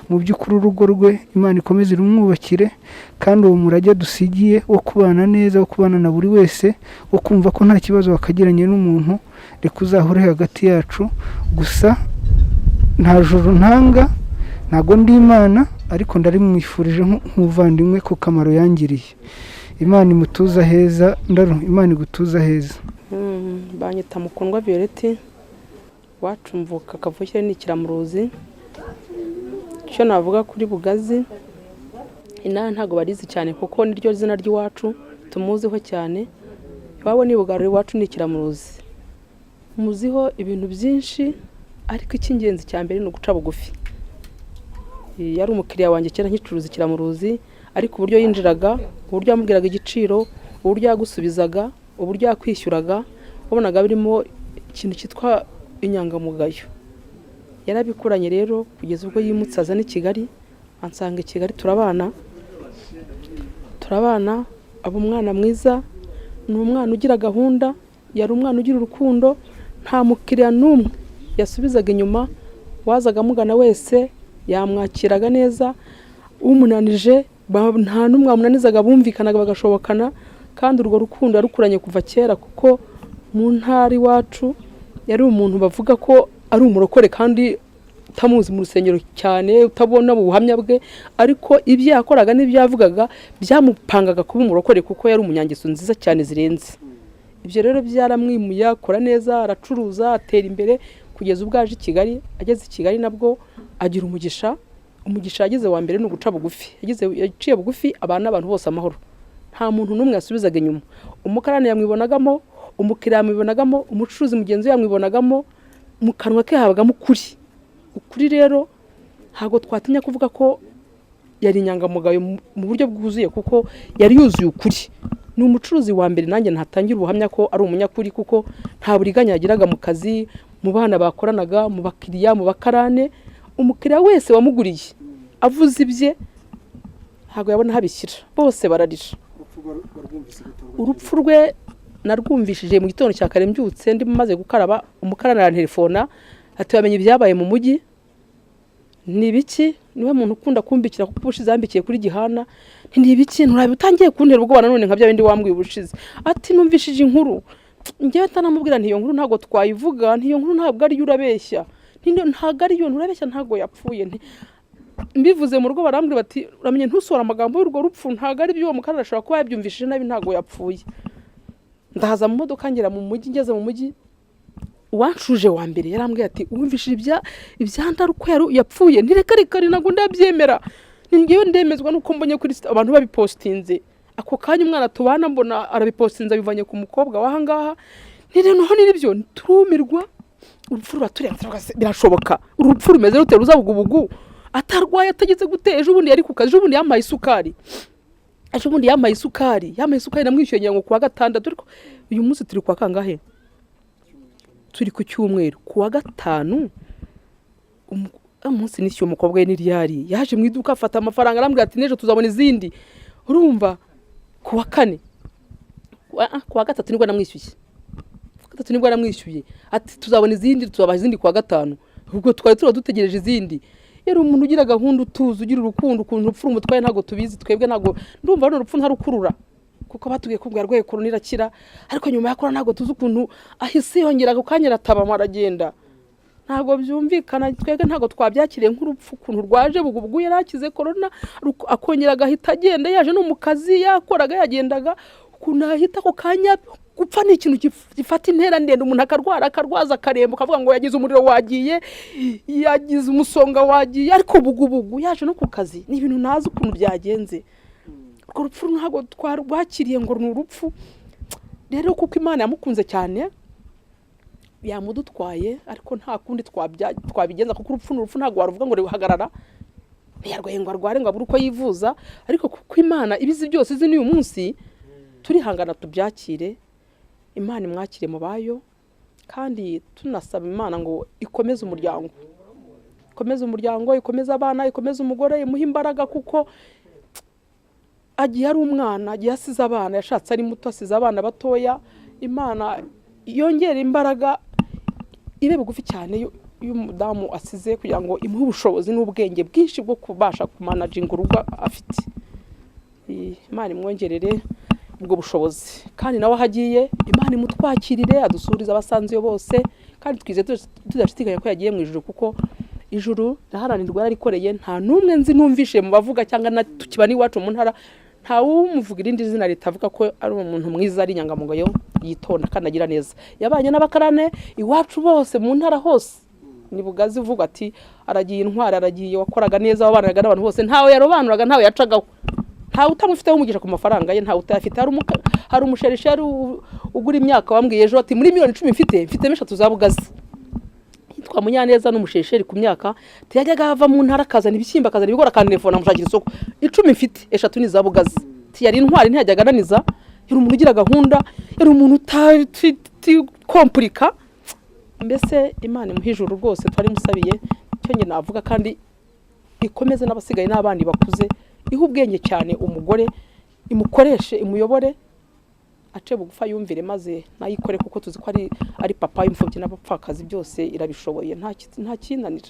Mu by'ukuri urugo rwe Imana ikomeze irumwubakire, kandi uwo murage dusigiye wo kubana neza, wo kubana na buri wese, wo kumva ko nta kibazo wakagiranye n'umuntu, reka uzahure hagati yacu. Gusa nta juru ntanga, ntago ndi Imana, ariko ndarimwifurije nk'umuvandimwe ku kamaro yangiriye. Imana imutuza heza, ndaru Imana igutuza heza. Banyita Mukundwa Violette, wacu mvuka kavukire ni Kiramuruzi. Icyo navuga kuri Bugazi, inaha ntago barizi cyane kuko niryo zina ry'iwacu tumuziho cyane. Iwabo ni Bugarura, iwacu ni Kiramuruzi. Muziho ibintu byinshi, ariko icy'ingenzi cya mbere ni uguca bugufi. Yari umukiriya wanjye kera nkicuruza Kiramuruzi, ariko uburyo yinjiraga, uburyo yamubwiraga igiciro, uburyo yagusubizaga, uburyo yakwishyuraga, wabonaga birimo ikintu cyitwa inyangamugayo. Yarabikuranye rero kugeza ubwo yimutse aza n'i Kigali, ansanga i Kigali turabana, aba umwana mwiza, ni umwana ugira gahunda, yari umwana ugira urukundo, nta mukiriya n'umwe yasubizaga inyuma, wazaga amugana wese yamwakiraga neza, umunanije nta n'umwe wamunanizaga, bumvikanaga bagashobokana. Kandi urwo rukundo yarukuranye kuva kera, kuko mu ntara iwacu yari umuntu bavuga ko ari umurokore kandi utamuzi mu rusengero cyane, utabona mu buhamya bwe, ariko ibyo yakoraga n'ibyo yavugaga byamupangaga kuba umurokore, kuko yari umunyangeso nziza cyane zirenze. Ibyo rero byaramwimuye, akora neza, aracuruza, atera imbere kugeza ubwo aje i Kigali. Ageze i Kigali nabwo agira umugisha. Umugisha yagize wa mbere ni uguca bugufi. Yaciye bugufi, abana n'abantu bose amahoro, nta muntu n'umwe yasubizaga inyuma. Umukarani yamwibonagamo, umukiriya yamwibonagamo, umucuruzi mugenzi we yamwibonagamo, mu kanwa ke habagamo ukuri. Ukuri rero ntabwo twatinya kuvuga ko yari inyangamugayo mu buryo bwuzuye, kuko yari yuzuye ukuri. Ni umucuruzi wa mbere nanjye ntatangira ubuhamya ko ari umunyakuri, kuko nta buriganya yagiraga mu kazi, mu bana bakoranaga, mu bakiriya, mu bakarane. Umukiriya wese wamuguriye avuze ibye ntabwo yabona aho abishyira, bose bararira. Urupfu rwe narwumvishije mu gitondo cya kare, mbyutse ndimo maze gukaraba, umukarani arantelefona ati wamenye ibyabaye mu mujyi ni ibiki? Niwe muntu ukunda kumbikira kuko ubushize yambikiye kuri Gihana. Ni ibiki? Nturabe utangiye kuntera ubwoba nanone nka bya bindi wambwiye ubushize. Ati numvishije inkuru, njyewe ntanamubwira nti iyo nkuru ntabwo twayivuga, nti iyo nkuru ntabwo ariyo, urabeshya, ntabwo ariyo, nturabeshya, ntabwo yapfuye. Mbivuze mu rugo barambwira bati uramenye ntusora amagambo y'urwo rupfu, ntabwo ari byo, uwo mukarani ashobora kuba yabyumvishije nabi, ntabwo yapfuye. Ndahaza mu modoka ngera mu mujyi, ngeze mu mujyi uwanshuje wa mbere yarambwiye ati wumvishije ibya Ndarukweru yapfuye? Ntireka reka ntabwo ndabyemera, ngewe ndemezwa nuko mbonye kuri abantu babipostinze. Ako kanya umwana tubana mbona arabipostinze abivanye ku mukobwa w'aha ngaha, noneho nibyo turumirwa, urupfu ruraturenze, birashoboka urupfu rumeze rute ruzabugubugu atarwaye atageze gute? Ejo bundi yari ku kazi, ejo bundi yamaye isukari, ejo bundi yamaye isukari namwishyuye ngira ngo kuwa gatandatu, ariko uyu munsi turi kwa kangahe? Turi ku cyumweru, kuwa gatanu umunsi nishyuye umukobwa we n'iryari yaje mu iduka afata amafaranga arambwira ati n'ejo tuzabona izindi. Urumva kuwa kane, kuwa gatatu nibwo namwishyuye. Gatatu nibwo yaramwishyuye, ati tuzabona izindi, tuzabaha izindi kuwa gatanu. Ubwo twari tuba dutegereje izindi. Yari umuntu ugira gahunda, utuzi, ugira urukundo. Ukuntu urupfu rumutwaye ntabwo tubizi twebwe, ntabwo ndumva runo rupfu ntarukurura, kuko batubwiye ko ngo yarwaye korona irakira, ariko nyuma ya korona ntabwo tuzi ukuntu ahise yongera ako kanya aratabama aragenda. Ntabwo byumvikana, twebwe ntabwo twabyakiriye nk'urupfu ukuntu rwaje bugubugu. Yari akize korona, akongera agahita agenda, yaje no mu kazi yakoraga yagendaga, ukuntu ahita ako kanya gupfa ni ikintu gifata intera ndende. Umuntu akarwara, akarwaza, akaremba, ukavuga ngo yagize umuriro wagiye, yagize umusonga wagiye, ariko bugubugu yaje no ku kazi, ni ibintu ntazi ukuntu byagenze. Urwo rupfu ntabwo twarwakiriye ngo ni urupfu. Rero kuko Imana yamukunze cyane yamudutwaye, ariko nta kundi twabigenza, kuko urupfu ni urupfu, ntabwo waruvuga ngo ruhagarara. Ntiyarwaye ngo arware ngo abure uko yivuza, ariko kuko Imana ibizi byose izi n'uyu munsi, turihangana tubyakire. Imana imwakire mu bayo, kandi tunasaba Imana ngo ikomeze umuryango, ikomeze umuryango, ikomeze abana, ikomeze umugore, imuhe imbaraga, kuko agiye ari umwana, agiye asize abana, yashatse ari muto, asize abana batoya. Imana yongere imbaraga, ibe bugufi cyane y'umudamu asize, kugira ngo imuhe ubushobozi n'ubwenge bwinshi bwo kubasha kumanaginga urugo afite. Imana imwongerere ubwo bushobozi, kandi nawe aho agiye Imana imutwakirire, adusurize abasanze iyo bose, kandi twizeye tudashidikanya ko yagiye mu ijuru, kuko ijuru riharanirwa yarikoreye. Nta n'umwe nzi numvishe mu bavuga cyangwa tukiba n'iwacu mu ntara, nta wumuvuga irindi zina ritavuga ko ari umuntu mwiza, ari inyangamugayo, yitonda kandi agira neza. Yabanye n'abakarane iwacu bose mu ntara hose, ni Bugazi uvuga ati aragiye intwari, aragiye wakoraga neza, wabanaga n'abantu bose, ntawe yarobanuraga, ntawe yacagaho, ntawe utamufiteho umugisha ku mafaranga ye, ntawe utayafite. Hari umusherisheri ugura imyaka wambwiye ejo ati muri miliyoni 10 mfite, mfitemo 3 za Bugazi. Yitwa Munyaneza, n'umushesheri ku myaka, yajyaga ava mu ntara akazana ibishyimbo, akazana ibigori, akantelefona amushakira isoko. 10 mfite, 3 ni za Bugazi. Yari intwari, ntiyajyaga ananiza, yari umuntu ugira gahunda, yari umuntu utikompurika. Mbese Imana imuhe ijuru rwose, twari musabiye icyo njye navuga, kandi ikomeze n'abasigaye n'abandi bakuze, ihe ubwenge cyane umugore, imukoreshe, imuyobore, ace bugufa yumvire, maze nayikore, kuko tuzi ko ari papa imfubyi n'abapfakazi, byose irabishoboye, nta kinanira.